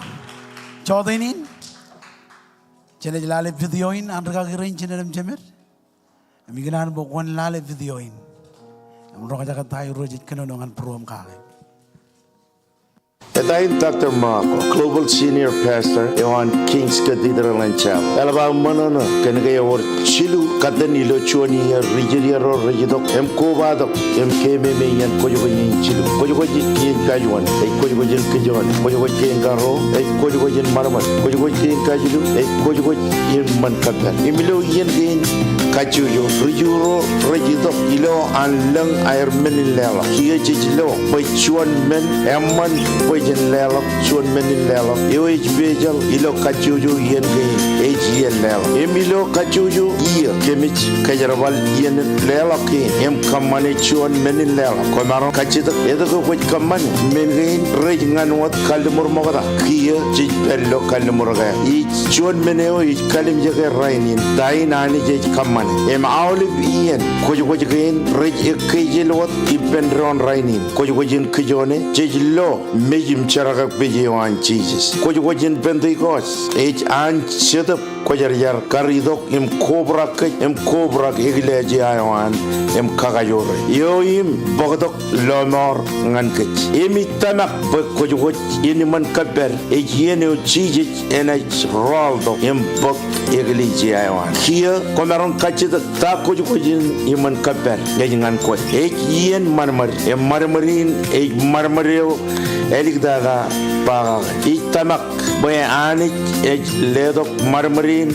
Jọteen in, Jenaaj lale video in an rikaki rein jined im jemed. Im ikōṇaan bwe kwōn lale video in im roñjake ta eo rej kōnono ñan būruōṃ kake. Eta in Doctor Morocco, Global Senior Pastor eo an King's Cathedral and Chapel. Eḷap aō ṃōṇōṇō kōn ke ewōr jilu katten ilo juon iiō ri Judea ro rej itok im kobatok im keememej iien kwōjkwōj in jilu. Kwōjkwōj in kajuon ej kwōjkwōj in kijoone. Kwōjkwōj kein karuo ej kwōjkwōj in ṃadṃōd. Kwōjkwōj kein kajilu ej kwōjkwōj in ṃōn kōppād. Im ilo iien kein kajjojo, ri Ju ro rej itok ilo an lōñ aer men in leḷọk. Kiiō jej lo bwe juon men eṃṃan bwe jen leḷọk juon men in leḷọk eo ej pejeḷ ilo kajjojo iien kein ej iien leḷọk. Im ilo kajjojo iiō kōmij kōjerbal iien leḷọk kein im kōṃṃane juon men in leḷọk. Kwōmaroñ kajjitōk etke kwōj kōṃṃane men kein rej ñan wōt kalliṃur ṃokta. Kiiō jej pād ilo kalliṃur kein. Ij juon men eo ij kallimjeke rainin, ta in Anij ej kōṃṃane. Im aolep iien kwōjkwōj kein rej ekkejel wōt ippān doon rainin. Kwōjkwōj in kijoone, jej lo mej im jerkakpeje eo an Jisōs. Kwōjkwōj in Pentekost ej an Jetōb Kwōjarjar kar itok im kobrak kōj im kobrak eklejia eo an im kakajoore eo im bōktok lọmọọr ñan kōj. Im ij tōmak bwe kwōjkwōj in iṃōn kōppād ej iien eo Jisōs enaaj rọọltok im bōk eklejia eo an. Kiiō kwōmaroñ kajjitōk ta kwōjkwōj in iṃōn kōppād ej ñan kwe. Ej iien ṃadṃōd, im ṃadṃōd in ej ṃadṃōd eo āliktata ba kake. Ij tōmak bwe Anij ej letok ṃadṃōd in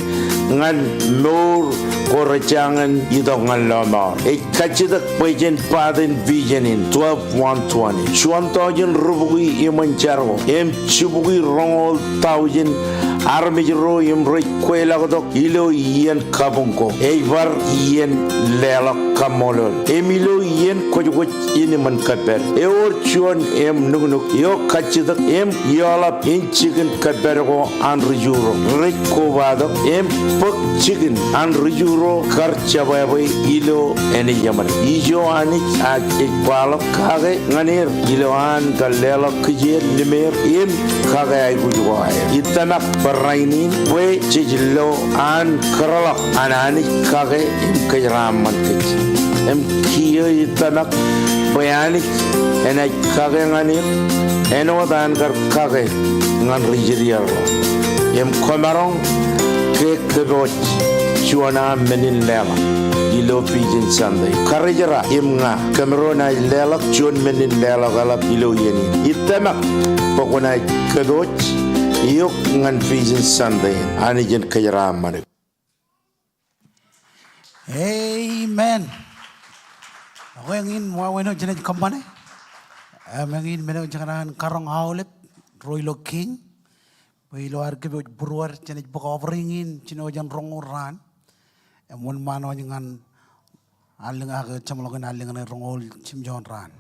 ñan mour ko rej jañin itok ñan lọmọọr. Ej kajjitōk bwe jen paten vision in twelve one twenty. Juon tọujin rubukwi iṃōn jar ko im jibukwi roñoul tọujin armej ro im rej kweilọktok ilo iien kabuñ ko. Ej bar iien leḷọk kaṃṃoolol. Im ilo iien kwōjkwōj in iṃōn kōppād, ewōr juon im nuknuk eo kajjitōk im eoḷap in jikin kōppād ko an ri Ju ro rej kobatok im bōk jikin an ri Ju ro kar jebwābwe ilo ānejeṃṃan. Ijo Anij ej kwaḷọk kake ñan er ilo an kar leḷọk kijeer limeer im kake aikuj ko aer. Ij tōmak bwe rainin bwe jej lo an kōtḷọk an Anij kake im kōjeraaṃṃan kōj. Im kiiō ij tōmak bwe Anij enaaj kake ñan er āinwōt an kar kake ñan ri Israel ro. Im kwōmaroñ ke kōpooj juon aṃ men in leḷọk ilo Vision Sunday. Karijerā im ña kōmro naaj leḷọk juon men in leḷọk eḷap ilo iien in. Ij tōmak bwe kwōnaaj kōpooj eok ñan Vision Sunday. Anij en kōjeraaṃṃan eok. Amen. Ekwe, eñin wāween eo jenaaj kōṃṃane. Im eñin men eo jekōṇaan karoñ aolep ro ilo King. Bwe ilo ad kōpooj būruod jenaaj bōk offering in jino jān roñoul raan. Im wōnṃaanḷọk ñan allōñ ak jeṃḷọkin allōñ ṇe roñoul jimjuon raan.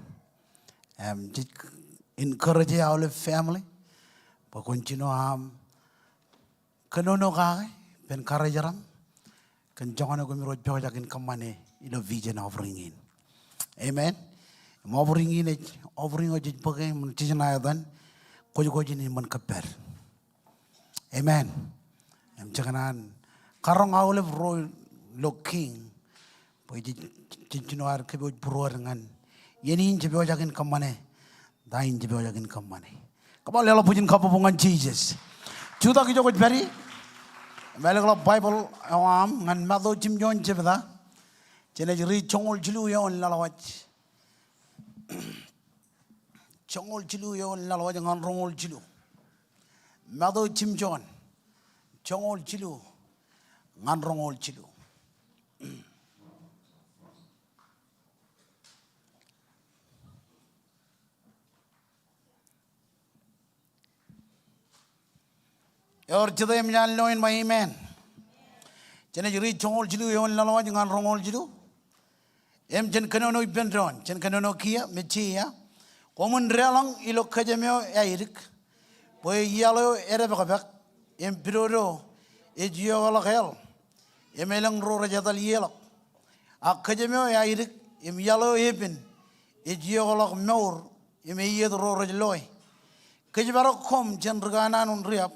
Im jej encourage aolep family bwe kwōn jino aṃ kōnono kake ippān karijer aṃ kōn joñan eo kōmro pojak in kōṃṃane ilo vision offering in. Amen. Im offering in ej offering eo jej bōke im jej ṇa etan kwōjkwōj in iṃōn kōppād. Amen. Im jekōṇaan karoñ aolep ro ilo King bwe jej, jej jino ad kōpooj būruod ñan iien in jepojak in kōṃṃane ta in jepojak in kōṃṃane. Come on, leḷọk bwijin kabbokbok ñan Jisōs. Jutak ijo kwōj pād ie. Im ālōkḷọk Baibōḷ eo aṃ ñan Matu jimjuon jebta. Jenaaj riit joñoul jilu eoon laḷwaj. Joñoul jilu eoon laḷwaj ñan roñoul jilu. Matu jimjuon, joñoul jilu ñan roñoul jilu. Ewōr jete im jān lo in ba amen. Jenaaj riit joñoul jilu eoon laḷwaj ñan roñoul jilu. Im jen kōnono ippān doon, jen kōnono kiiō, mejja ia. Koṃwin deḷọñ ilo kōjām eo eadik, bwe iaḷ eo edepakpak, im pidodo ej iọkḷọk eḷ, im elōñ ro rej etal ieḷọk. A kōjām eo eadik, im iaḷ eo epin, ej iọkḷọk mour, im eiiet ro rej loe. Kōjparok koṃ jān ri kanaan un riab,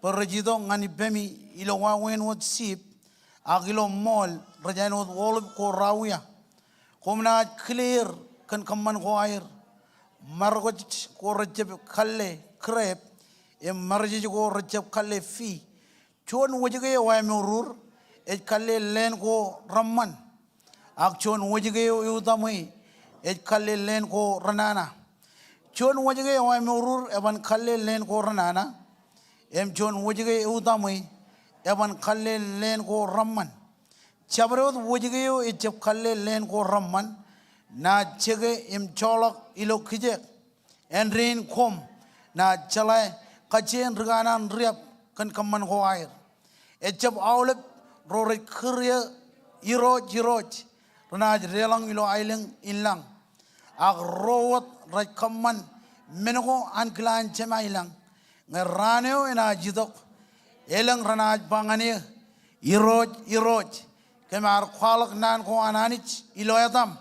bwe rej itok ñan ippemi ilo wāween wōt sheep, ak ilo ṃool rej āinwōt wolp ko rauwia. Koṃ naaj kile er kōn kōṃṃan ko aer. Markōj ko rejjab kalle krep, im marjej ko rejjab kalle fig, juon wōjke eo amour ej kalle leen ko reṃṃan, ak juon wōjke eo eutaṃwe ej kalle leen ko renana. Juon wōjke eo amour eban kalle leen ko renana, im juon wōjke eutaṃwe eban kalle leen ko reṃṃan. Jabdewōt wōjke eo ejjab kalle leen ko reṃṃan naaj jeke im joḷọk ilo kijeek. Āindein koṃ naaj jeḷā kajjien ri kanaan riab kōn kōṃṃan ko aer. Ejjab aolep ro rej kūr eō Irooj, Irooj, renaaj deḷọñ ilo aelōñ in lañ. Ak ro wōt rej kōṃṃan men ko an kilaan Jema i lañ. Ñe raan eo enaaj itok, elōñ renaaj ba ñan eō, Irooj, Irooj, kōm ar kwaḷọk naan ko an Anij ilo etaṃ,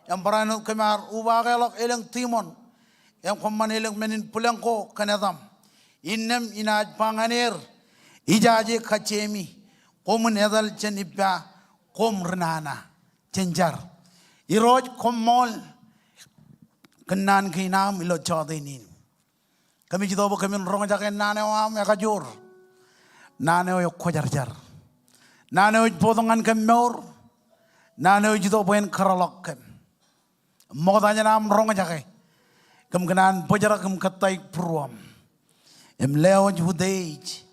im barāinwōt kōm ar ubakeḷọk elōñ tiṃoṇ, im kōṃṃan elōñ men in bwilōñ ko kōn etaṃ. Innām inaaj ba ñan er, ijaje kajjiemi, koṃwin etal jān ippa, koṃ renana jān jar. Irooj, koṃṃool kōn naan kein aṃ ilo jọteen in. Kōmij itok bwe kōmin roñjake naan eo aṃ ekajoor. Naan eo ekwōjarjar. Naan eo ej bōktok ñan kōm mour. Naan eo ej itok bwe en kōrọọlḷọk kōm. Ṃokta jān aṃ roñjake, kōm kōṇaan bōjrak im kōttāik būruōṃ, im lewōj utiej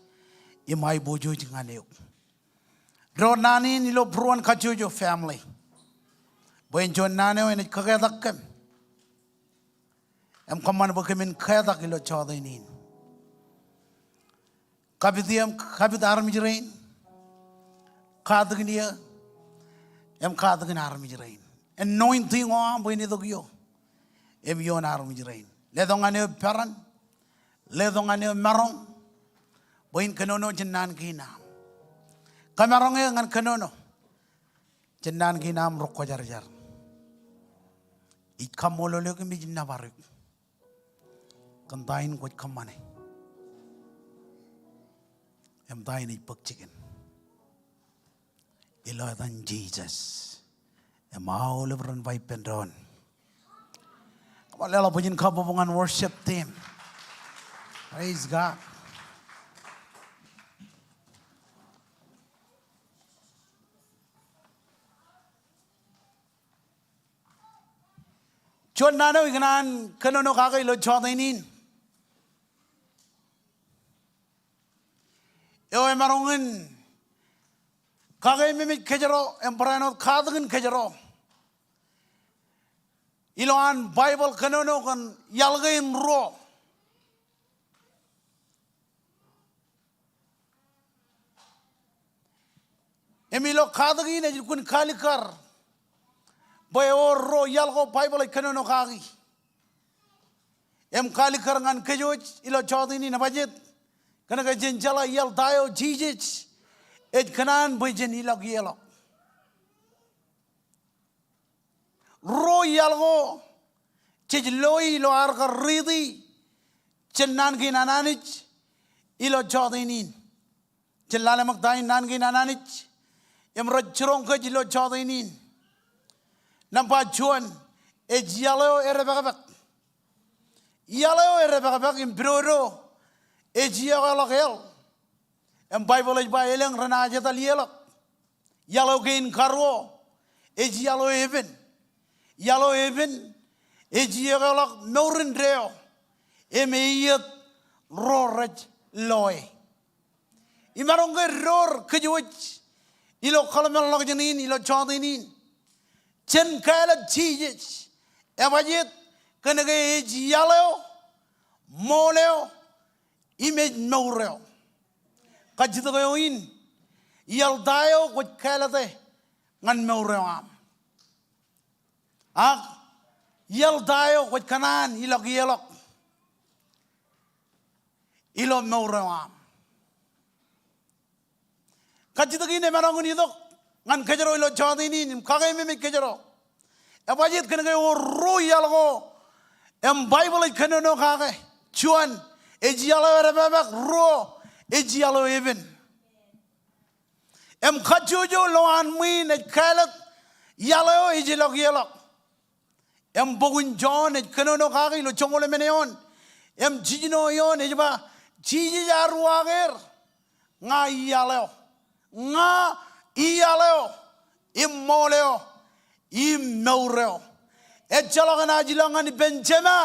im aiboojoj ñan eok. Ro naan in ilo būruon kajjojo family, bwe en juon naan eo enaaj kaketak kōm im kōṃṃan bwe kōmin ketak ilo jọteen in. Kapit eō im kapit armej rein. Katakin eō im katakin armej rein. Anointing eo aṃ bwe en itok ioō im ioon armej rein. Letok ñan eō peran. Letok ñan eō maroñ bwe in kōnono jān naan kein aṃ. Kōmaroñ eō ñan kōnono jān naan kein aṃ rekwōjarjar. Ij kaṃṃoolol eok im ij nōbar eok kōn ta in kwōj kōṃṃane im ta in ej bōk jikin. Ilo etan Jisōs. Im aolep ren ba ippān doon. Come on, leḷọk bwijin kabbokbok ñan worship team. Praise God. Juon naan eo ikōṇaan kōnono kake ilo jọteen in eo emaroñ in kakeememej kōjro im barāinwōt katakin kōjro. Ilowaan Baibōḷ kōnono kōn iaḷ kein ruo. Im ilo katak in ej lukkuun kalikkar bwe ewōr ruo iaḷ ko Baibōḷ ej kōnono kaki im kalikkar ñan kōj wōj ilo jọteen in. Ebajeet? Kōnke jen jeḷā iaḷ ta eo Jisōs ej kōṇaan bwe jen ilọk ie ḷọk. Ruo iaḷ ko jej loi ilo ad kar riiti jān naan kein an Anij ilo jọteen in. Jen lale ṃōk ta in naan kein an Anij im rej jiroñ kōj ilo jọteen in. Nōṃba juon, ej iaḷ eo edepakpak. Iaḷ eo edepakpak im pidodo ej iọkwe ḷọk hell. Im Baibōḷ ej ba elōñ renaaj etal ie ḷọk. Iaḷ eo kein karuo ej iaḷ eo epen. Iaḷ eo epen ej iọkwe ḷọk mour in deo im eiiet ro rej loe. Imaroñ ke door kōj wōj ilo kōḷmānḷọkjeṇ in ilo jọteen in, jen kāālōt Jisōs. Ebajeet? Kōnke ej iaḷ eo, ṃool eo, im ej mour eo. Kajjitōk eo in, iaḷ ta eo kwōj kāālōte ñan mour eo aṃ? Ak iaḷ ta eo kwōj kōṇaan ilọk ie ḷọk ilo mour eo aṃ? Kajjitōk in emaroñ in itok ñan kōjro ilo jọteen in im kakeememej kōjro. Ebajeet? Kōnke ewōr ruo iaḷ ko im Baibōḷ ej kōnono kake. Juon, ej iaḷ eo edepakpak. Ruo, ej iaḷ eo epen. Im kajjojo lowaan ṃwiin ej kāālōt iaḷ eo ejjeḷọk ieḷọk. Im bok in Jon ej kōnono kake ilo joñoul emān eoon im jiljino eoon ej ba, Jisōs ear uwaak er, ña iaḷ eo, ña iaḷ eo, im ṃool eo, im mour eo. Ejjeḷọk enaaj ilọk ñan ippān Jema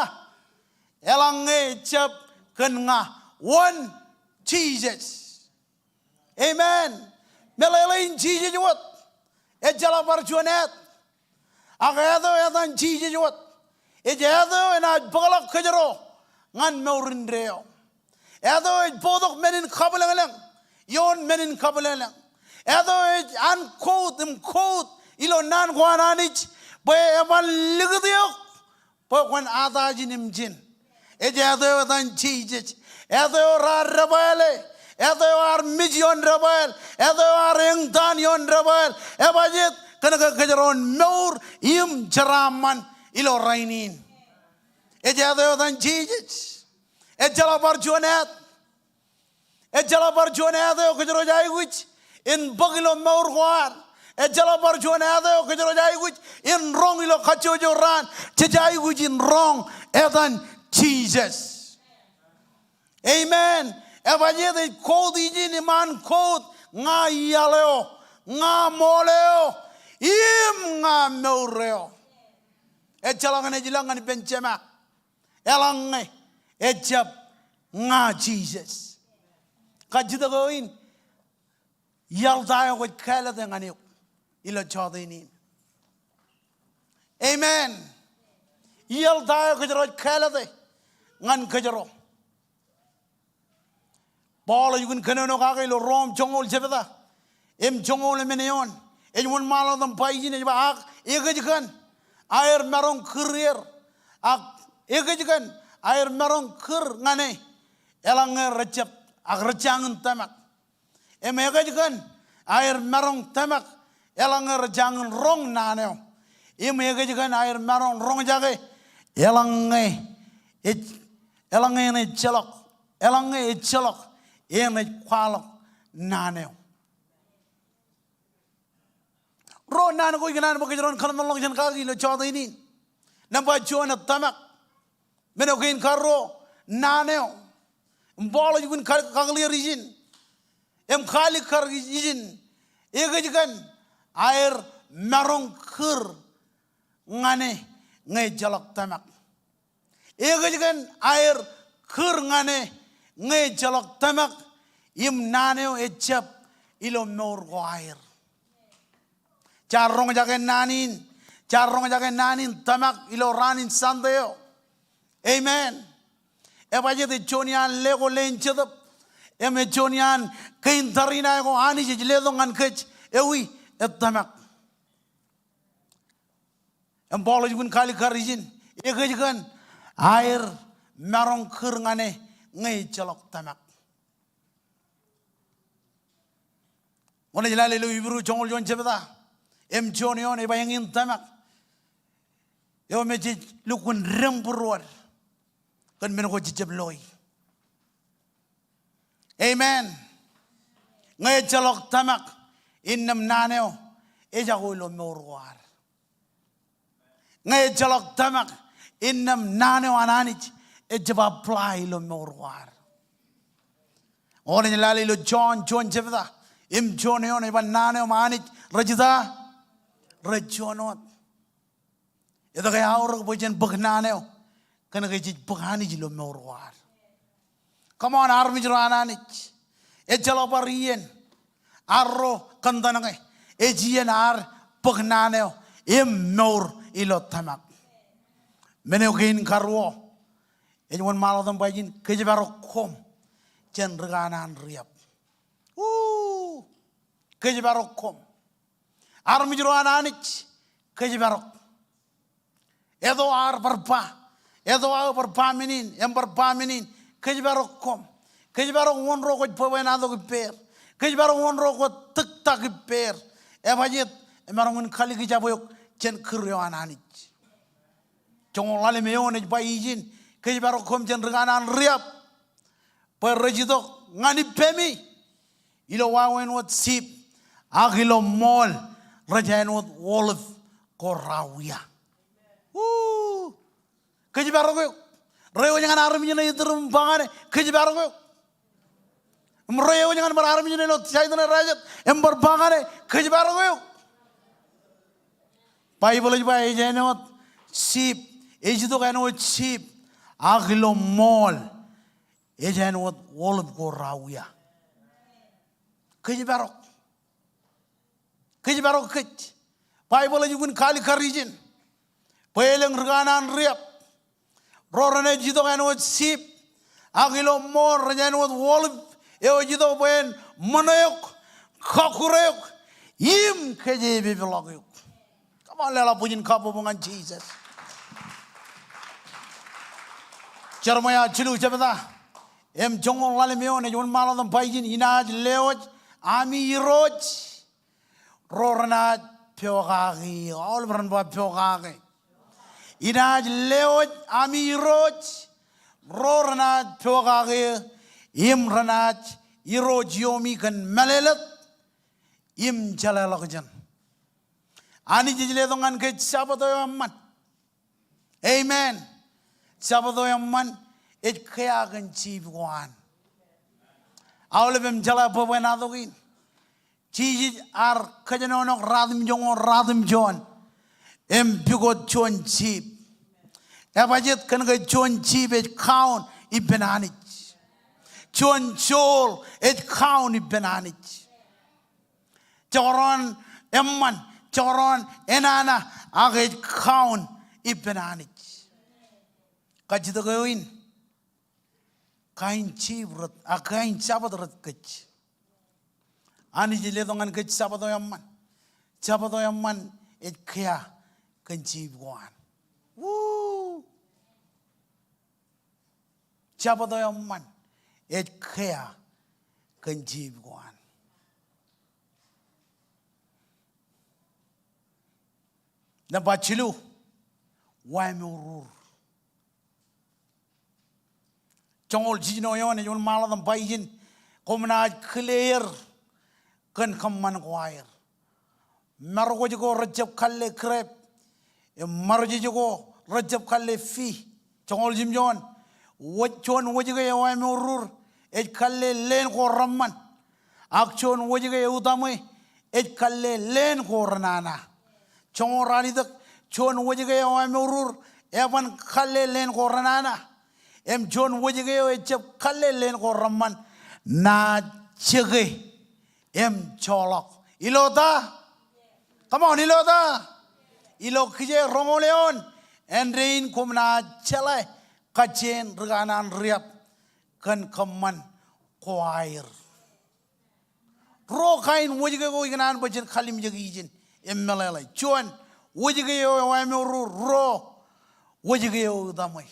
eḷaññe ejjab kōn ña. Wōn? Jisōs. Amen. Meḷeḷein Jisōs wōt. Ejjeḷọk bar juon āt. Ak āt eo etan Jisōs wōt. Ej āt eo enaaj bōkḷọk kōjro ñan mour indeeo. Āt eo ej bōktok men in kabwilōñlōñ ioon men in kabwilōñlōñ. Āt eo ej an quote im quote ilo naan ko an Anij bwe eban likūt eok bwe kwōn atajin im jin. Ej āt eo etan Jisōs. Āt eo raar debwāāle. Āt eo ear mej ioon debwāāl. Āt eo ear eñtaan ioon debwāāl. Ebajjeet? Kōnke kōjro en mour im jeraaṃṃan ilo rainin. Ej āt eo etan Jisōs. Ejjeḷọk bar juon āt. Ejjeḷọk bar juon āt eo kōjro ej aikuj in bōk ilo mour ko ad. Ejjeḷọk bar juon āt eo kōjro ej aikuj in roñ ilo kajjojo raan. Jej aikuj in roñ etan Jisōs. Amen. Ebajjeet? Ej quote ijin im an quote, ña iaḷ eo, ña ṃool eo, im ña mour eo. Ejjeḷọk enaaj ilọk ñan ippān Jema eḷaññe ejjab ña Jisōs. Kajjitōk eo in, iaḷ ta eo kwōj kāālōte ñan eok ilo jota in? Amen. Iaḷ ta eo kōjro ej kāālōte ñan kōjro? Paul ej kōnono kake ilo Rom joñoul jebta im joñoul emān eoon. Ej wōnṃaanḷọk im ba ijin, ej ba, ak ekōjkan aer maroñ kūr er, ak ekōjkan aer maroñ kūr ñan e eḷaññe rejjab, ak rejjañin tōmak. Im ekōjkan aer maroñ tōmak eḷaññe rejjañin roñ naan eo. Im ekōjkan aer maroñ roñjake eḷaññe ej, eḷaññe enaaj ejjeḷọk, eḷaññe ejjeḷọk enaaj kwaḷọk naan eo. Ruo naan ko ikōṇaan bwe kōjro en kōḷmānḷọkjeṇ kake ilo jota in. Nōṃba juon, ej tōmak. Men eo kein karuo, naan eo. Im Paul ej kōn ka-, kakōḷḷier ijin im kaalikkar ijin, ekōjkan aer maroñ kūr ñan e ñe ejjeḷọk tōmak? Ekōjkan aer kūr ñan e ñe ejjeḷọk tōmak im naan eo ejjab ilo mour ko aer? Jaar roñjake naan in, jaar roñjake naan in tōmak ilo raan in Sunday eo. Amen. Ebajjeet? Ej juon iaan le ko leen Jetōb. Im ej juon iaan kein tariṇae ko Anij ej letok ñan kōj. Ewi? Ej tōmak. Im Paul ej kōn kaalikkar ijin, ekōjkan aer maroñ kūr ñan e ñe ejjeḷọk tōmak? Kwōnaaj lale ilo Hibru joñoul juon jebta im juon eoon, ej ba eñin tōmak eo me jej lukkuun dembūruod kōn men ko jejjab loi. Amen. Ñe ejjeḷọk tōmak, innām naan eo ejako ilo mour ko ad. Ñe ejjeḷọk tōmak, innām naan eo an Anij ejjab apply ilo mour ko ad. Kwōnaaj lale ilo Jon juon jebta im juon eoon, ej ba naan eo me Anij rej ita? Rej juon wōt. Etke aorōk bwe jen bōk naan eo? Kōnke jej bōk Anij ilo mour ko ad. Come on, armej ro an Anij. Ejjeḷọk bar iien arro kōntōnke. Ej iien ad bōk naan eo im mour ilo tōmak. Men eo kein karuo, ej wōnṃaanḷọk im ba ijin, kōjparok koṃ jān ri kanaan riab. Woo! Kōjparok koṃ. Armej ro an Anij, kōjparok. Eto ar bar ba, eto aō bar ba men in, im bar ba men in, kōjparok koṃ. Kōjparok wōn ro kwōj bwebwenato ippāer. Kōjparok wōn ro kwōj tiktak ippāer. Ebajjeet? Emaroñ in kalikjab eok jān kūr eo an Anij. Joñoul ḷalem eoon ej ba ijin, kōjparok koṃ jān ri kanaan riab. Bwe rej itok ñan ippemi ilo wāween wōt sheep ak ilo ṃool rej āinwōt wolf ko rawiia. Woo! Kōjparok eok. Reiwōj ñan armej ṇe iturūṃ ba ñane, kōjparok eok. Im reiwōj ñan bar armej ṇe ilo side ṇe rajet im bar ba ñane, kōjparok eok. Baibōḷ ej ba ej āinwōt sheep, ej itok āinwōt sheep, ak ilo ṃool ej āinwōt wolf ko rawiia. Kōjparok. Kōjparok kōj. Baibōḷ ej ukin kalikkar ijin bwe elōñ ri kanaan riab ro renaaj itok āinwōt sheep, ak ilo ṃool rej āinwōt wolf eo ej itok bwe en ṃōṇe eok, kọkkure eok, im kōjeepepḷọk eok. Come on, leḷọk bwijin kabbokbok ñan Jisōs. Jeremaia jilu jebta im joñoul ḷalem eoon ej wōnṃaanḷọk im ba ijin, inaaj lewōj ami irooj ro renaaj pokake eō. Aolep ren ba pokake. Inaaj lewōj ami irooj ro renaaj pokake eō, im renaaj irooj ioomi kōn mālōtlōt im jeḷāḷọkjeṇ. Anij ej letok ñan kōj Sabbath eo eṃṃan. Amen. Sabbath eo eṃṃan ej kea kōn sheep ko an. Aolep im jeḷā bwebwenato kein. Jisōs ear kōjenolọk ratimjuonñoul ratimjuon im pukot juon sheep. Ebajjeet kōn ke juon sheep ej kaun ippān Anij. Juon jool ej kaun ippān Anij. Jekdọọn eṃṃan, jekdọọn enana, ak ej kaun ippān Anij. Kajjitōk eo in, kain sheep rot, ak kain Sabbath rot kōj. Anij ej letok ñan kōj Sabbath eo eṃṃan. Sabbath eo eṃṃan ej kea kōn sheep ko an. Woo! Sabbath eo eṃṃan ej kea kōn sheep ko an. Nōṃba jilu, wāmourur. Joñoul jiljino eoon ej wōnṃaanḷọk im ba ijin, koṃ naaj kile er kōn kōṃṃan ko aer. Markwōj ko rejjab kalle krep, im marjej ko rejjab kalle fij. Joñoul jimjuon, wōj, juon wōjke eo wāmourur ej kalle leen ko reṃṃan, ak juon wōjke eo utaṃwe ej kalle leen ko renana. Joñoul ralitōk, juon wōjke eo wāmourur eban kalle leen ko renana, im juon wōjke eo ejjab kalle leen ko reṃṃan, naaj jeke im joḷọk. Ilo ta? Come on, ilo ta? Ilo kijeek roñoul eoon, āindein koṃ naaj jeḷā kajjien ri kanaan riab kōn kōṃṃan ko aer. Ruo kain wōjke ko ikōṇaan bwe jen kallimjeki ijin im meḷeḷe. Juon, wōjke eo ewāmourur, ruo, wōjke eo utaṃwe.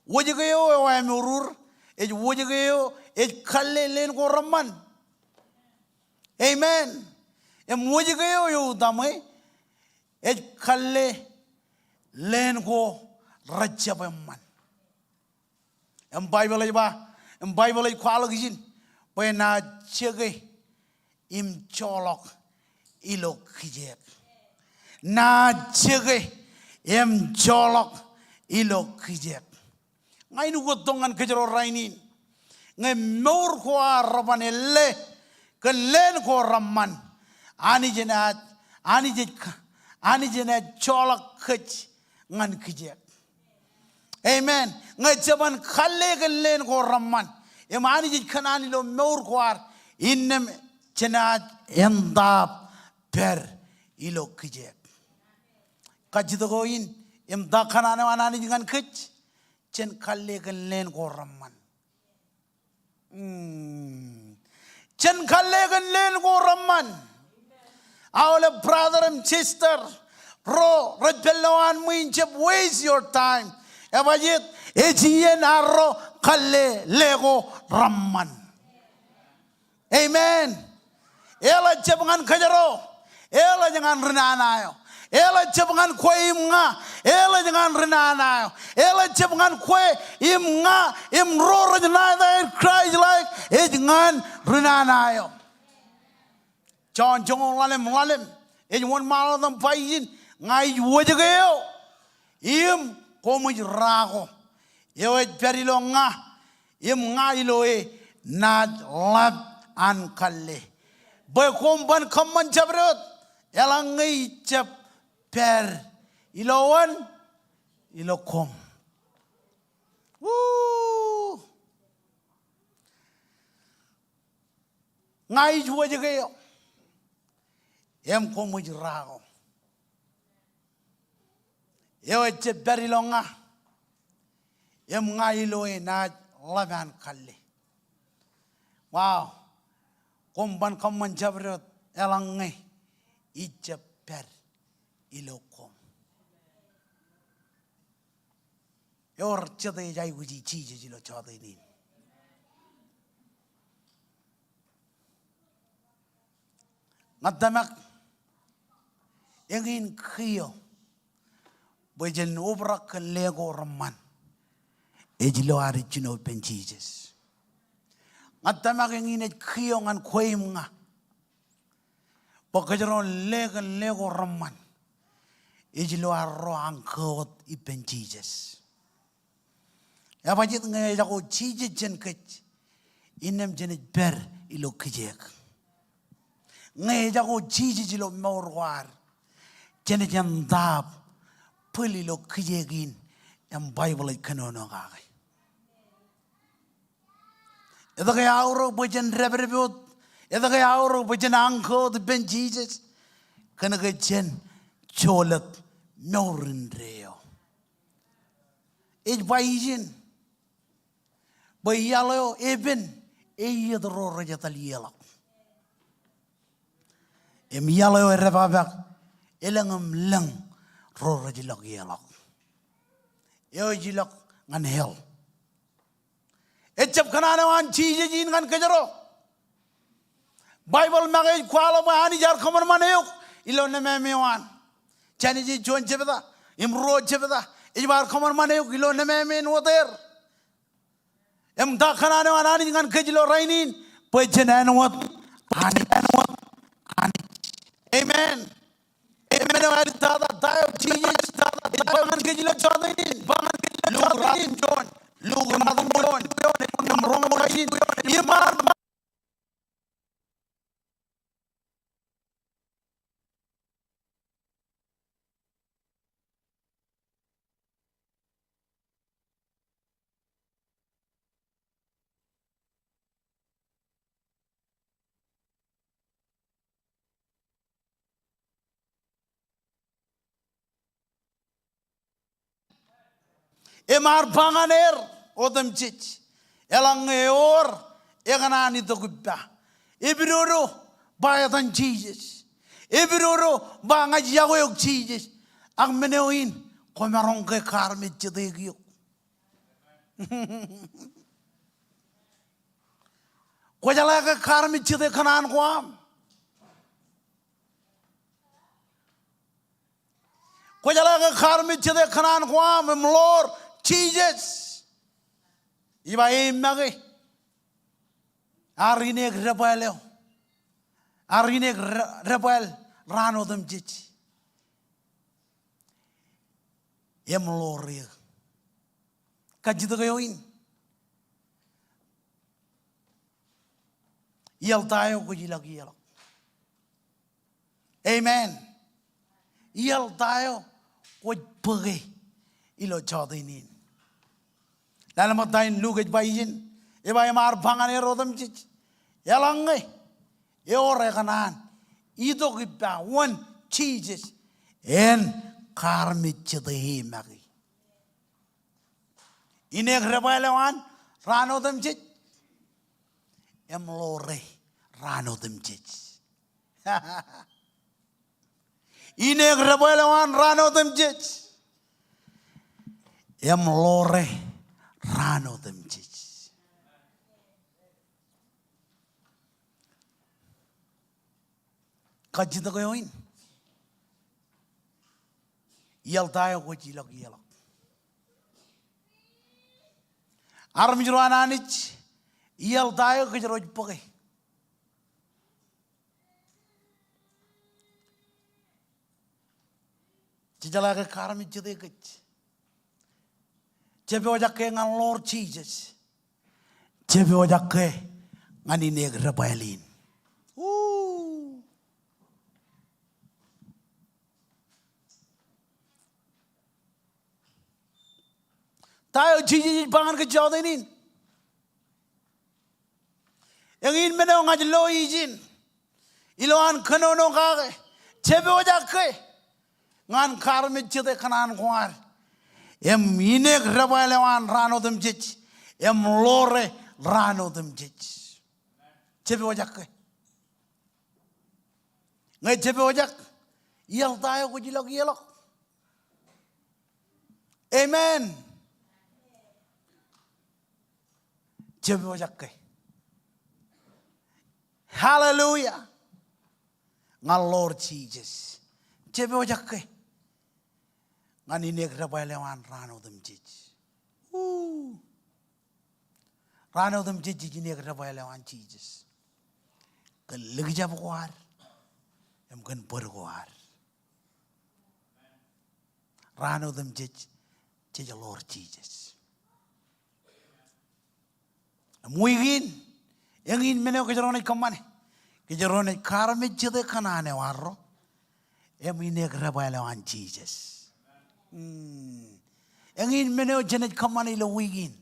Wōjke eo ewāmourur ej wōjke eo ej kalle leen ko reṃṃan. Amen. Im wōjke eo eutaṃwe ej kalle leen ko rejjab eṃṃan. Im Baibōḷ ej ba, im Baibōḷ ej kwaḷọk ijin bwe naaj jeke im joḷọk ilo kijeek. Naaj jeke im joḷọk ilo kijeek. Ña in ukōt tok ñan kōjro rainin. Ñe mour ko ad reban ālle kōn leen ko reṃṃan, Anij enaaj, Anij ej, Anij enaaj joḷọk kōj ñan kijeek. Amen. Ñe jeban kalle kōn leen ko reṃṃan im Anij ej kōṇaan ilo mour ko ad, innām jenaaj entaab pād ilo kijeek. Kajjitōk eo in, im ta kōṇaan eo an Anij ñan kōj? Jen kalle kōn leen ko reṃṃan. Hmm. Jen kalle kōn leen ko reṃṃan. Aolep brother im sister ro rej pād ilowaan ṃwiin, jab waste your time. Ebajjeet? Ej iien arro kalle leen ko reṃṃan. Amen. Eḷap jab ñan kōjro, eḷap ñan ri nana eo, Eḷap jab ñan kwe im ña, eḷap ñan ri nana eo. Eḷap jab ñan kwe im ña, im ro rej ṇa etaer Kraist-like, ej ñan ri nana eo. Jon joñoul ḷalem ḷalem ej wōnṃaanḷọk im ba ijin, ña ij wōjke eo im koṃij ra ko. Eo ej pād ilo ña im ña ilo e naaj ḷap an kalle. Bwe koṃ ban kōṃṃan jabdewōt eḷaññe ij jab pād ilo wōn? Ilo koṃ. Woo! Ña ij wōjke eo im koṃij ra ko. Eo ej jab pād ilo ña im ña ilo e naaj ḷap an kalle. Wow. Koṃ ban kōṃṃan jabdewōt eḷaññe ij jab pād ilo koṃ. Ewōr jete ej aikuji Jisōs ilo jọteen in? Ña tōmak eñin kiiō bwe jen obrak kōn leko reṃṃan ej ilo ad ijjino ippān Jisōs. Ña tōmak eñin ej kiiō ñan kwe im ña bwe kōjro en le kōn leko reṃṃan ej ilo ad ro añkō wōt ippān Jisōs. Ebajjeet ñe ejako Jisōs jān kōj, innām jenaaj pād ilo kijeek. Ñe ejako Jisōs ilo mour ko ad, jenaaj entaab bwil ilo kijeek in im Baibōḷ ej kōnono kake. Etke aorōk bwe jen dāpdep wōt? Etke aorōk bwe jen añkō wōt ippān Jisōs? Kōnke jen jolōt mour indeeo. Ej ba ijin bwe iaḷ eo epen eiiet ro rej etal ieḷọk. Im iaḷ eo edepakpak elōñ im lōñ ro rej ilọk ieḷọk. Eo ej ilọk ñan hell. Ejab kōṇaan eo an Jisōs in ñan kōjro. Baibōḷ make ej kwaḷọk bwe Anij ear kōṃanṃan eok ilo nemāmeeṃ eo an. Jānij juon jebta im ruo jebta, ej ba ear kōṃanṃan eok ilo nemāmeeṃ in wōt er. Im ta kōṇaan eo an Anij ñan kōj ilo rainin? Bwe jen āinwōt Anij. Amen. Amen. Eo āliktata, ta eo Jisōs ej ba ñan kōj ilo jọteen in? Ba ñan kōj ilo jọteen in. Luk ruatimjuon, Luk ruatimjuon im roñoul ijin. Im ear Im ear ba ñan er otemjej, eḷaññe ewōr ekōṇaan itok ippa, epidodo ba etan Jisōs, epidodo ba ña ij yokwe eok Jisōs, ak men eo in, kwōmaroñ ke kaarmejjete eok. Kwōjeḷā ke kaarmejjete kōṇaan ko aṃ? Kwōjeḷā ke kaarmejjete kōṇaan ko aṃ im ḷoor Jisōs? Ij ba e make ear in ek debwāāl eo. Ear in ek de-, debwāāl raan otemjej. Im ḷoor eō. Kajjitōk eo in. Iaḷ ta eo kwōj ilọk ieḷọk? Amen. Iaḷ ta eo kwōj bōke ilo jọteen in? Lale ṃōtta in Luk ej ba ijin, ej ba im ear ba ñan er otemjej, eḷaññe ewōr ekōṇaan itok ippa wōn Jisōs, en kaarmejjete e make. In ek debwāāl eo an raan otemjej im ḷoor e raan otemjej. In ek debwāāl eo an raan otemjej im ḷoor e raan otemjej. Kajjitōk eo in. iaḷ ta eo kwōj ilọk ie ḷọk. Armej ro an Anij, iaḷ ta eo kōjro ej bōke. Jejeḷā ke kaarmejjete kōj. Jepojak ke ñan ḷoor Jisōs. Jepojak ke ñan ineek debwāāl in. Woo. Ta eo Jisōs ej ba ñan kōj jọteen in? Eñin men eo ña ij lo ijin ilowaan kōnono kake, jepojak ke ñan kaarmejjete kōṇaan ko ad im ineek debwāāl eo an raan otemjej im ḷoore raan otemjej. Jepojak ke. Ñe jepojak, iaḷ ta eo kwōj ilọk ie ḷọk? Amen. Jepojak ke. Hallelujah. Ñan ḷoor Jisōs. Jepojak ke ñan ineek debwāāl eo an raan otemjej. Woo. Raan otemjej jej ineek debwāāl eo an Jisōs kōn likjab ko ad im kōn bōd ko ad. Raan otemjej jej ḷoor Jisōs. Im wiik in, eñin men eo kōjro naaj kōṃṃane. Kōjro naaj kaarmejjete kōṇaan eo arro im ineek debwāāl eo an Jisōs. Hmm. Eñin men eo jenaaj kōṃṃane ilo wiik in.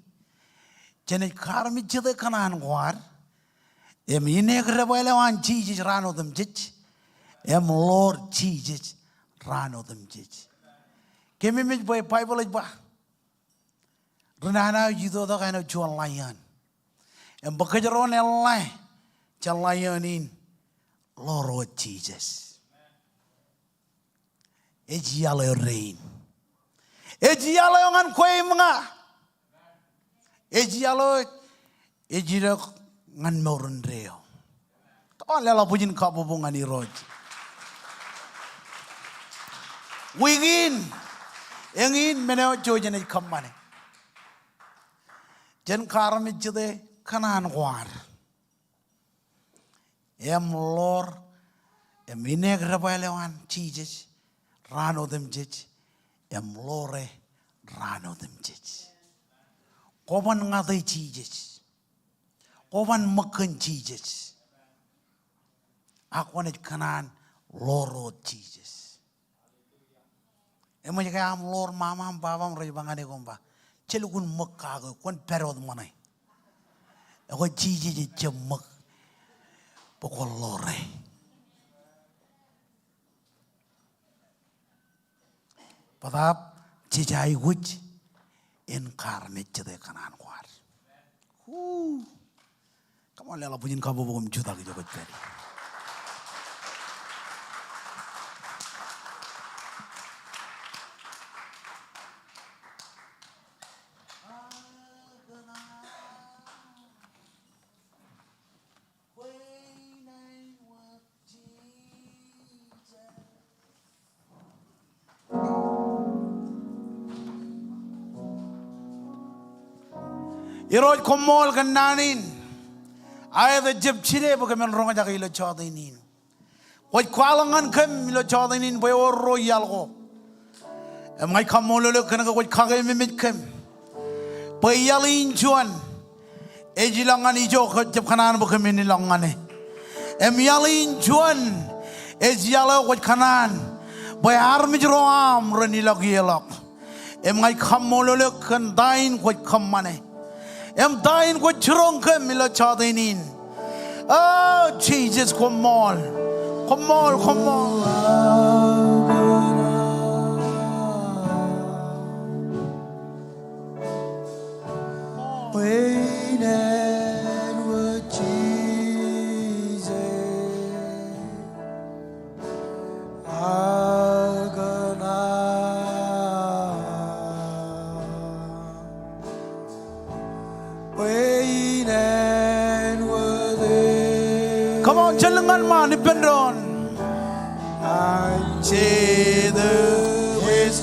Jenaaj kaarmejjete kōṇaan ko ad im ineek debwāāl eo an Jisōs raan otemjej im ḷoor Jisōs raan otemjej. Kememej bwe Baibōḷ ej ba ri nana eo ej itoitok āinwōt juon lion. Im bwe kōjro en eḷḷā jān lion in, ḷoor wōt Jisōs. Ej iaḷ eo dein. Ej iaḷ eo ñan kwe im ña. Ej iaḷ eo ej ilọk ñan mour indeeo. Come on, leḷọk bwijin kabbokbok ñan Irooj. Wiik in, eñin men eo jej naaj kōṃṃane. Jen kaarmejjete kōṇaan ko ad im ḷoor im ineek debwāāl eo an Jisōs raan otemjej im ḷoore raan otemjej. Kwōban ñate Jisōs. Kwōban ṃōk kōn Jisōs. Ak kwōnaaj kōṇaan ḷoor wōt Jisōs. Eṃōj ke aṃ ḷoor mama im baba im rej ba ñan eok im ba, jelukkuun ṃōk kake, kwōn pād wōt ṃōṇe. Ekwe Jisōs ejjab ṃōk bwe kwōn ḷoore. Bōtaab jej aikuj in kaarmejjete kōṇaan ko ad. Woo. Come on, leḷọk bwijin kabbokbok im jutak ijo kwōj pād ie. Irooj, koṃṃool kōn naan in. Aet, ejjab jide bwe kōmin roñjake ilo jọteen in. Kwōj kwaḷọk ñan kōm ilo jọteen in bwe ewōr ro iaḷ ko. Im ña ij kaṃṃoolol eok kōn ke kwōj kakememej kōm. Bwe iaḷ in juon ej ilọk ñan ijo kwōj jab kōṇaan bwe kōmin ilọk ñan e. Im iaḷ in juon ej iaḷ eo kwōj kōṇaan bwe armej ro aṃ ren ilọk ie ḷọk. Im ña ij kaṃṃoolol eok kōn ta in kwōj kōṃṃane. Im ta in kwōj jiroñ kōm ilo jọteen in. O Jisōs, koṃṃool. Koṃṃool, koṃṃool. Come on, jellōñ ñan ṃaan ippān doon. Jete wōj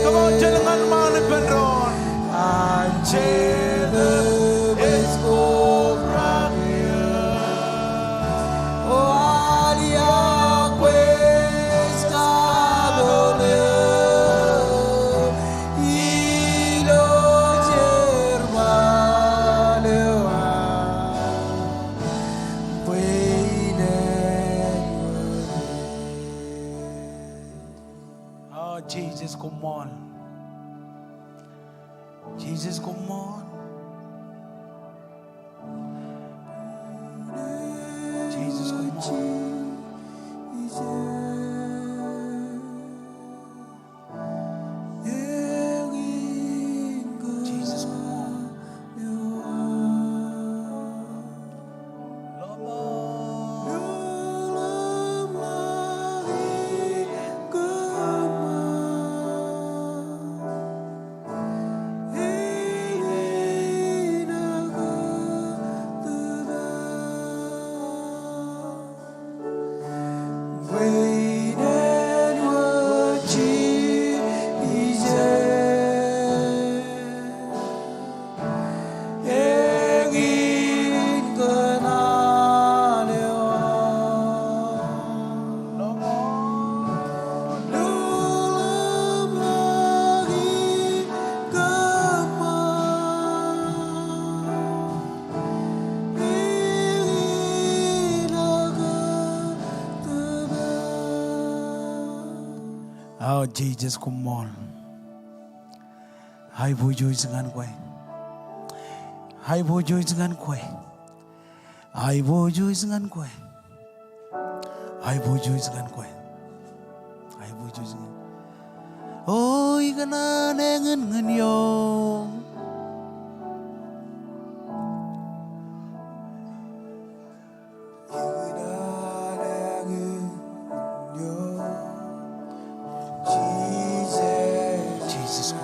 Come on, jen ñan ṃaan ippān doon. O Jisōs, koṃṃool. Jisōs, koṃṃool. Jisōs, koṃṃool. Jisōs, koṃṃool. O Jisōs, koṃṃool. Aiboojoj ñan kwe. Aiboojoj ñan kwe. Aiboojoj ñan kwe. Aiboojoj ñan kwe. Aiboojoj ñan. O ikōṇaan eñin ñan eō. Jisōs.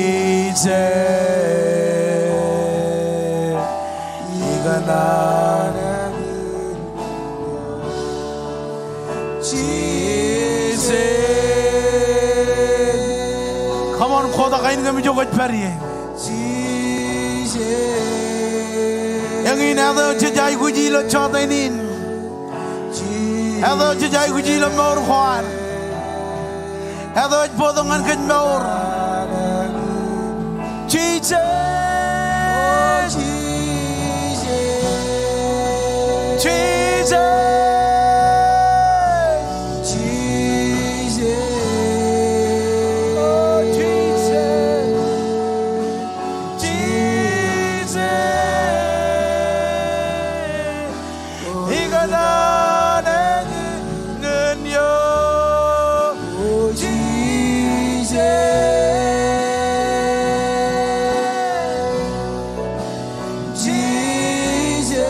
Jisōs, ikōṇaan eñin, Jisōs. Come on, kotak in kōmij pād ie. Jisōs. Eñin, etan eo jej aikuji ilo jota in. Etan eo jej aikuji ilo mour ko ad. Etan eo ej bōktok ñan kōj mour. Jisōs. Jisōs. Jisōs. O Jisōs. Jisōs. Ikōṇaan eñin eo, Jisōs. Jisōs.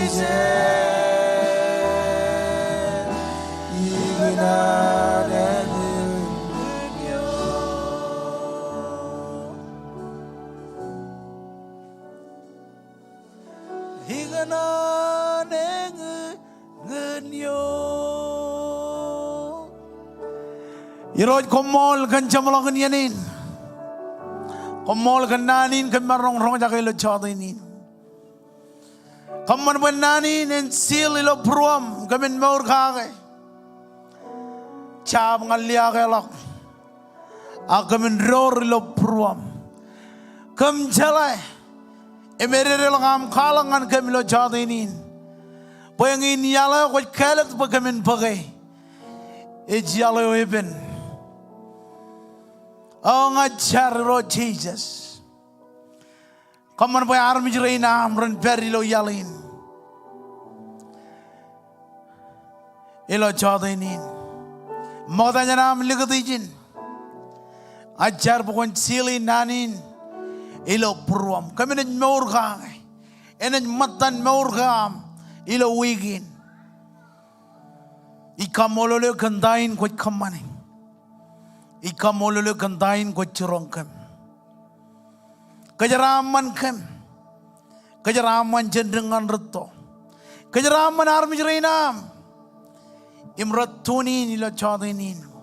Jisōs. Ikōṇaan eñin eo. Ikōṇaan eñin eo. Irooj, koṃṃool kōn jeṃḷọkin iien in. Koṃṃool kōn naan in kōm maroñ roñjake ilo jota in. Kōṃṃan bwe naan in en seal ilo būruōm, kōmin mour kake. Jab ñan liaakḷọk, ak kōmin door ilo būruōm. Kōm jeḷā im ededeḷọk aṃ kwaḷọk ñan kōm ilo jota in, bwe eñin iaḷ eo kwōj kāālōt bwe kōmin bōke ej iaḷ eo epen. O ña jar Irooj Jisōs. Kōṃṃan bwe armej rein aṃ ren pād ilo iaḷ in, ilo jota in. Ṃokta jān aṃ likūt ijin, ña jar bwe kwōn seal naan in ilo būruōm. Kōm naaj mour kake. Enaaj ṃōttan mour ko aṃ ilo wiik in. Ij kaṃṃoolol eok kōn ta in kwōj kōṃṃane. Ij kaṃṃoolol eok kōn ta in kwōj jiroñ kōm. Kōjeraaṃṃan kōm. Kōjeraaṃṃan jān dik ñan rūtto. Kōjeraaṃṃan armej rein aṃ im rej tune in ilo jota in.